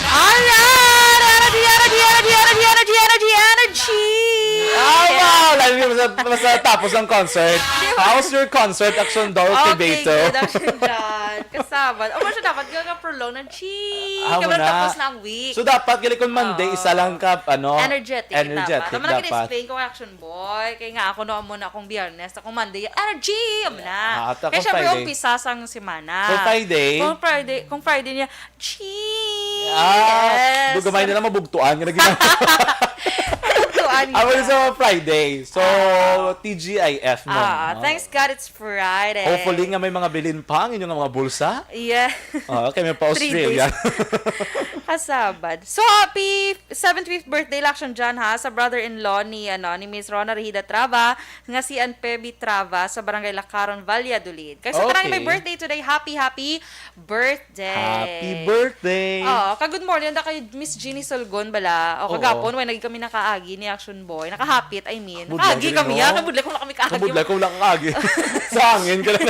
Alright! Energy, energy, energy, energy, energy, energy, energy! Ah, wow! Lalo yung mas, mas natapos ang concert. How's your concert, Action Doro Okay, Tibeto? Good, Action John. Kasabad. O, siya dapat nga prolong ng chi. Ah, Kaya muna. Tapos na ang week. So, dapat gali kung Monday, Oo. isa lang ka, ano? Energetic, Energetic dapat. Ang mga dapat. explain ko, Action Boy. Kaya nga ako no, amo na akong Biyernes. Akong Monday, energy! Amo na. Ah, at Kaya akong syempre, Friday. umpisa sang semana. Kung Friday? Kung Friday, kung Friday niya, chi! Ah, Yes! dugamay nila mabugtuan nga ginagawa. Mabugtuan nga. Ako sa Friday. So, T G I F mo. Ah, Oh. thanks God it's Friday. Hopefully nga may mga bilin pa ang inyong mga bulsa. Yeah. Oh, kami pa Three Australia. Kasabad. So, happy seventy-fifth birthday, Action John, ha, sa brother-in-law ni, ano, ni Miss Rona Rehida Trava, nga si Ann Peby Trava sa Barangay Lacaron, Valladolid. Kay sa tanan may Okay. Birthday today, happy, happy birthday. Happy birthday! Oh, ka good morning da kay Miss Jeannie Solgon bala. O Oo. Kagapon, way naging kami nakaagi ni Action Boy. Nakahapit, I mean. Budlay Nakaagi gid, kami, no? ha? Kay budlay kung nakaagi. Kabudlay ko lang agi. Sa hangin ka lang.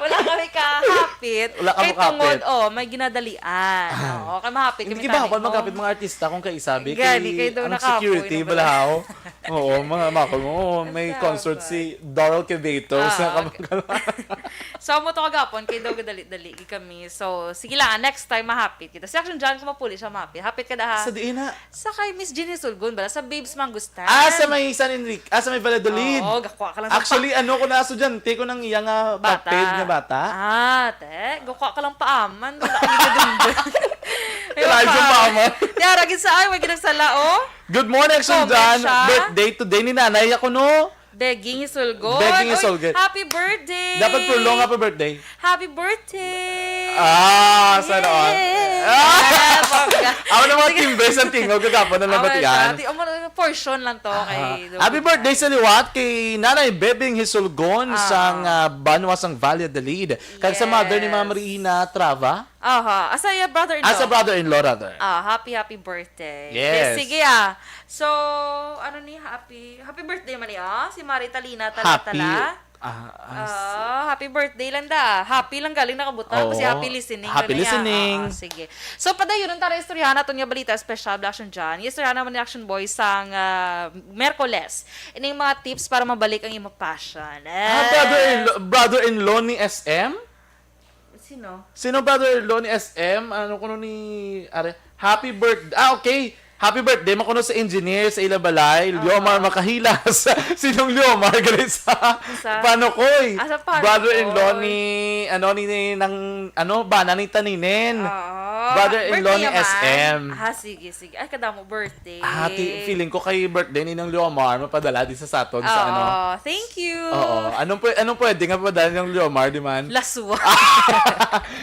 Wala kami kahapit. Wala ka Kay makapit. Tungod, oh, may ginadalian. Oo, kay mahapit Hindi kami kiba tani ako mo. magkapit mga artista kung kaisabi. Gani, Kay kay daw ang nakapoy security, na ba? balahaw. Oo, mga mako mo. Oh, may Kasabay. Concert si Daryl Quevedo Ah, sa okay. Kamanggalan. So, amo to kagapon, kay daw gadali-dali kami. So, sige lang, next time mahapit kita. Si Action John, kung mapuli siya mahapit. Hapit ka daha. Sa diin na? Sa kay Miss Jeannie Sulgon, bala, sa Babes Mangustan. Ah, sa may San Enrique. Ah, sa may Valladolid. Oo, gakuha ka lang sa Actually, ano ko na estudyante ko ng iya nga Bata. Paped nga bata. Ah, te. Gakuha ka lang paaman. Wala ka gidadumdum. Kailangan sa paaman. Tiara, gid sa ay, may ginagsala, oh. Good morning, Action Comment John. siya. Birthday today ni Nanay ako, no? Begging Isulgon. Begging Oy, Isulgon. Happy birthday. Dapat prolong happy birthday. Happy birthday. Ah, sana all. Yay! Ah! Ah, bongga. Ako na mga Sige. timbres ang tingog, kagapon na Awan nabatian. na. Ti-, um, portion lang to kay Ah, happy birthday sa liwat kay Nanay Bebing Hisulgon Ah. sang ah, Banwa sang Valladolid. Kag sa mother ni Ma'am Yes. Rina Trava. Aha. Asa iya brother-in-law? Ah, sa brother-in-law rather. Ah, happy, happy birthday. Yes. Sige, ah. So, ano ni, happy, happy birthday man ni, ah. Si Mari Talina, tala, Happy. tala. Ah, ah, Ah, happy birthday lang da. Happy lang galing nakabutang. Oo. Kasi happy listening. Happy lang niya. listening. Ah, ah, sige. So, padayon ang tara istoryahan naton nga balita special, Action John. Istoryahan naman ni Action Boy sang ah, Merkoles. Ining mga tips para mabalik ang imong passion. Ah, brother-in-law, brother-in-law ni S M? Sino? Sino brother-in-law ni S M? Ano kuno ni, are, happy birthday. Ah, okay. Happy birthday makuno sa engineer sa ila balay, Liomar Makahilas. Sinong Liomar? Gali sa Sa Panokoy. Ah, sa Panokoy. Brother-in-law ni, ano, ni, ni, ng, ano, bana ni Taninen. Oo. Brother-in-law Birthday ni naman. S M. Ah, sige, sige. Ay, kadamo birthday. Ah, ti- feeling ko kay birthday ni Nang Liomar, mapadala di sa saton sa ano. Oo, thank you. Oo. Anong, pwe- anong pwede nga padala ng Liomar, di man? Laswa.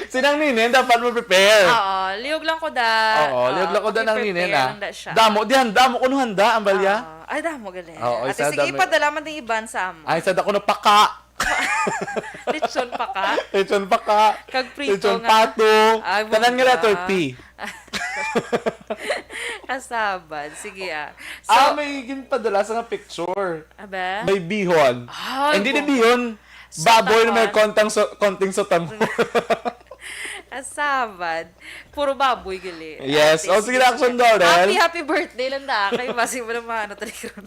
Sinang Ninen, dapat mo prepare. Oo, liog lang ko da. Oo, liog lang ko da ng Ninen, ah. Lang da siya. Damo, di handa, damo kuno handa, ang balya. Oo. Ay, damo gali. Oo, Ate, isa sige, damo. Ipadala man din iban sa amo. Ay, sa dako na paka. Lechon pa ka? Lechon paka. Kag prito Lechon nga. Pato. Ay, Tanan nga bongga. Letter P. Kasabad. Sige, ah. So, Ah, may ginpadala sa nga picture. Aba? May bihon. Ay, Hindi ni bongga. Bihon. Baboy na may Sotanghon. kontang so, konting sotanghon. Kasabad. Puro baboy gali. Yes. Ate, Oh, sige na, Action Dorel. Happy, happy birthday lang da. Kay basi mo naman ano talikron.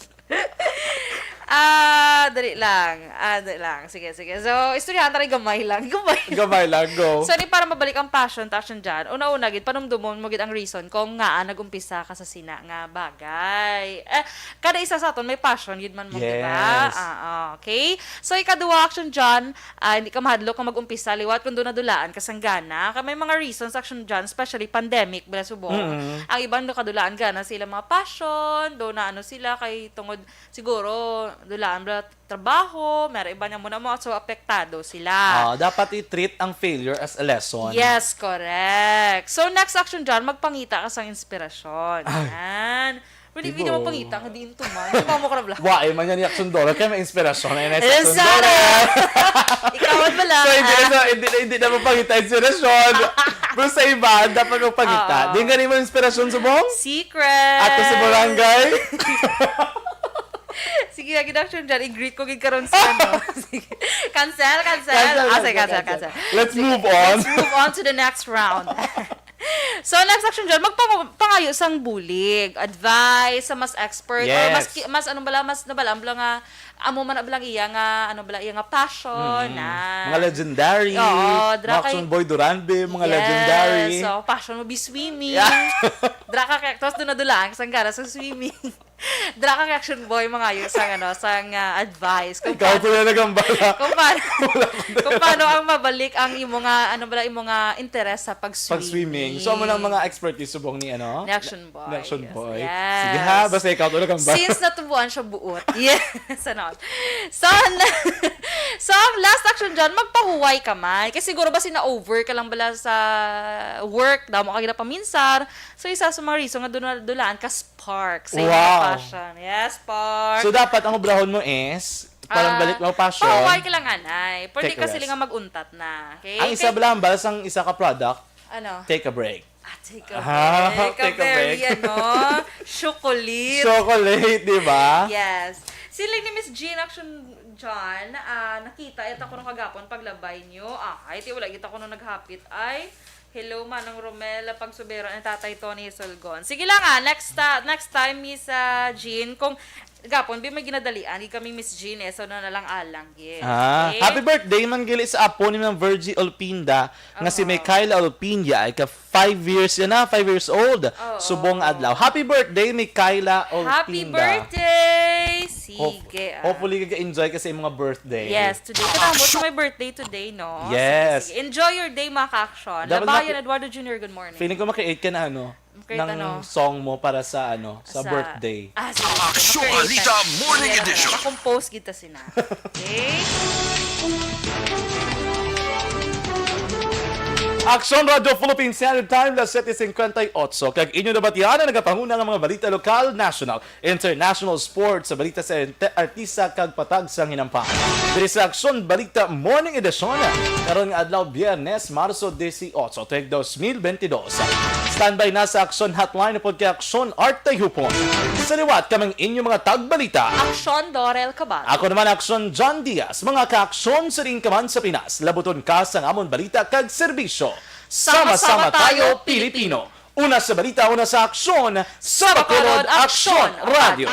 Ah, dali lang. Ah, dali lang. Sige, sige. So, istoryahan tayo gamay lang. Gamay. Gamay lang, go. So, ni para mabalik ang passion, passion dyan, una-una, gid, panumdumon mo gid ang reason kung nga nag-umpisa ka sa sina nga bagay. Eh, kada isa sa aton may passion, gid man mo, di ba? Yes. Ah, okay. So, ikaduha, Action John, ah, hindi ka mahadlok kung mag-umpisa liwat kung doon nadulaan ka sang gana. Kay may mga reasons, Action John, especially pandemic, bala subong. Mm. Ang iban do kadulaan gana sila mga passion, do na ano sila, kay tungod siguro Dulaan bala trabaho, may iba nga muna mo, so apektado sila. Ah, dapat i-treat ang failure as a lesson. Yes, correct. So, next action dyan, magpangita ka sang inspirasyon. Ay. Yan. Pwede, Diba? pwede magpangita nga diin to man. Di ba mo ka na bala? Wa, eh, man yan ni Action Dollar. Kaya may inspirasyon na yun. Eh, Sarah! Ikaw bala. So, hindi, na, hindi, hindi na magpangita inspirasyon. Pero sa iba, dapat magpangita. Oo. Di nga rin mo inspirasyon subong? Secret! Ato sa barangay? Sige, lagi na action dyan. I-greet ko gid karon sa ano. Sige. Cancel, cancel. Cancel, Ah, sige, cancel, cancel, cancel. cancel. Let's move on. Let's move on to the next round. So, next action dyan, magpangayo sang bulig, advice sa mas expert, or mas, Yes. ki- mas ano bala, mas nabala, bala nga, amo man bala iya nga, ano bala, iya nga passion, Mm. na. Mga legendary, Oo, mga dra kay- Action Boy Duranbe, mga Yes, legendary. So, passion mo be swimming. Yeah. Dra ka kay, tapos doon nadulaan, sang gara sa swimming. Dra ka kay Action Boy, mangayo sang, ano, sang ah, advice. Kung Ikaw paano- po na nagambala. kung paano, kung paano ang mabalik ang imo nga, ano bala, imo nga interes sa pag-swimming. Pag-swimming. So, amo nang mga expertise subong ni, ano? Ni Action Boy. Ni Action Boy. Yes. Sige ha, basta ikaw to nagambala. Since natubuan siya buot. Yes. Ano? So, na, so, ang last action dyan, magpahuway ka man. Kasi siguro ba sina-over ka lang bala sa work, damo ka ginapaminsar. So, isa sa mga reason nga dula- dulaan ka spark sa iyong Wow. passion. Yes, spark. So, dapat ang obrahon mo is, parang Ah, balik mo passion. Pahuway ka lang, anay. Pwede Take ka a sila rest. nga mag-untat na. Okay? Ang isa Kay- bala, ang bala sang isa ka product, Ano? take a break. Ah, take a Ah, break. take a Very, break. ano, chocolate. Chocolate, di ba? Yes. Siling ni Miss Jean Action John, ah, nakita ito ko nung kagapon paglabay niyo. Ah, ay, ti wala kita ko nung naghapit. Ay, hello, Manong Romel, pagsubero ni Tatay Tony Solgon. Sige lang ah, next, ah, next time, Miss ah, Jean, kung gapon, bi may ginadalian, di kami Miss Jean eh, so na lang alang, yes. Ah, Okay? happy birthday man gili sa apo ni Ma'am Virgie Olpinda nga si Aha. Mikayla Olpinda ay ka five years yan na, five years old. Oo. Subong adlaw. Happy birthday, Mikayla Olpinda. Happy birthday! Hope- Sige ah. Hopefully, ka-enjoy ka sa imong nga birthday. Yes, today. Katapos sa may birthday today, no? Yes. Sige, sige. Enjoy your day, mga ka-action. Dapat Labayan maki- Eduardo Junior, good morning. Feeling ko maki-eight ka na, ano, Maki-eight, ng ano? Song mo para sa, ano, sa, Sa- birthday. Ah, sige. Action Maki-eight. Balita Morning Ayan, Edition. Compose kita sina. Okay? Aksyon Radyo Philippine Standard Time, las siete cincuenta y ocho. Kag inyo nabatian ang nagapanguna nga mga balita lokal, national, international sports sa balita sa ente- artista kag patag sang hinampa. Diri sa Aksyon Balita Morning Edition, karon nga adlaw, Biyernes, Marso dieciocho, tuig dos mil veintidós. Standby na sa Aksyon Hotline upod kay Aksyon Art Tayhupon. Sa liwat kaming inyo mga tagbalita. Aksyon Dorel Cabal. Ako naman, Aksyon John Diaz. Mga ka-aksyon, siring ka man sa Pinas, labuton ka sang amon balita kag serbisyo. Sama-sama tayo, Pilipino. Una sa balita, una sa aksyon, sa Bacolod, Aksyon Radyo.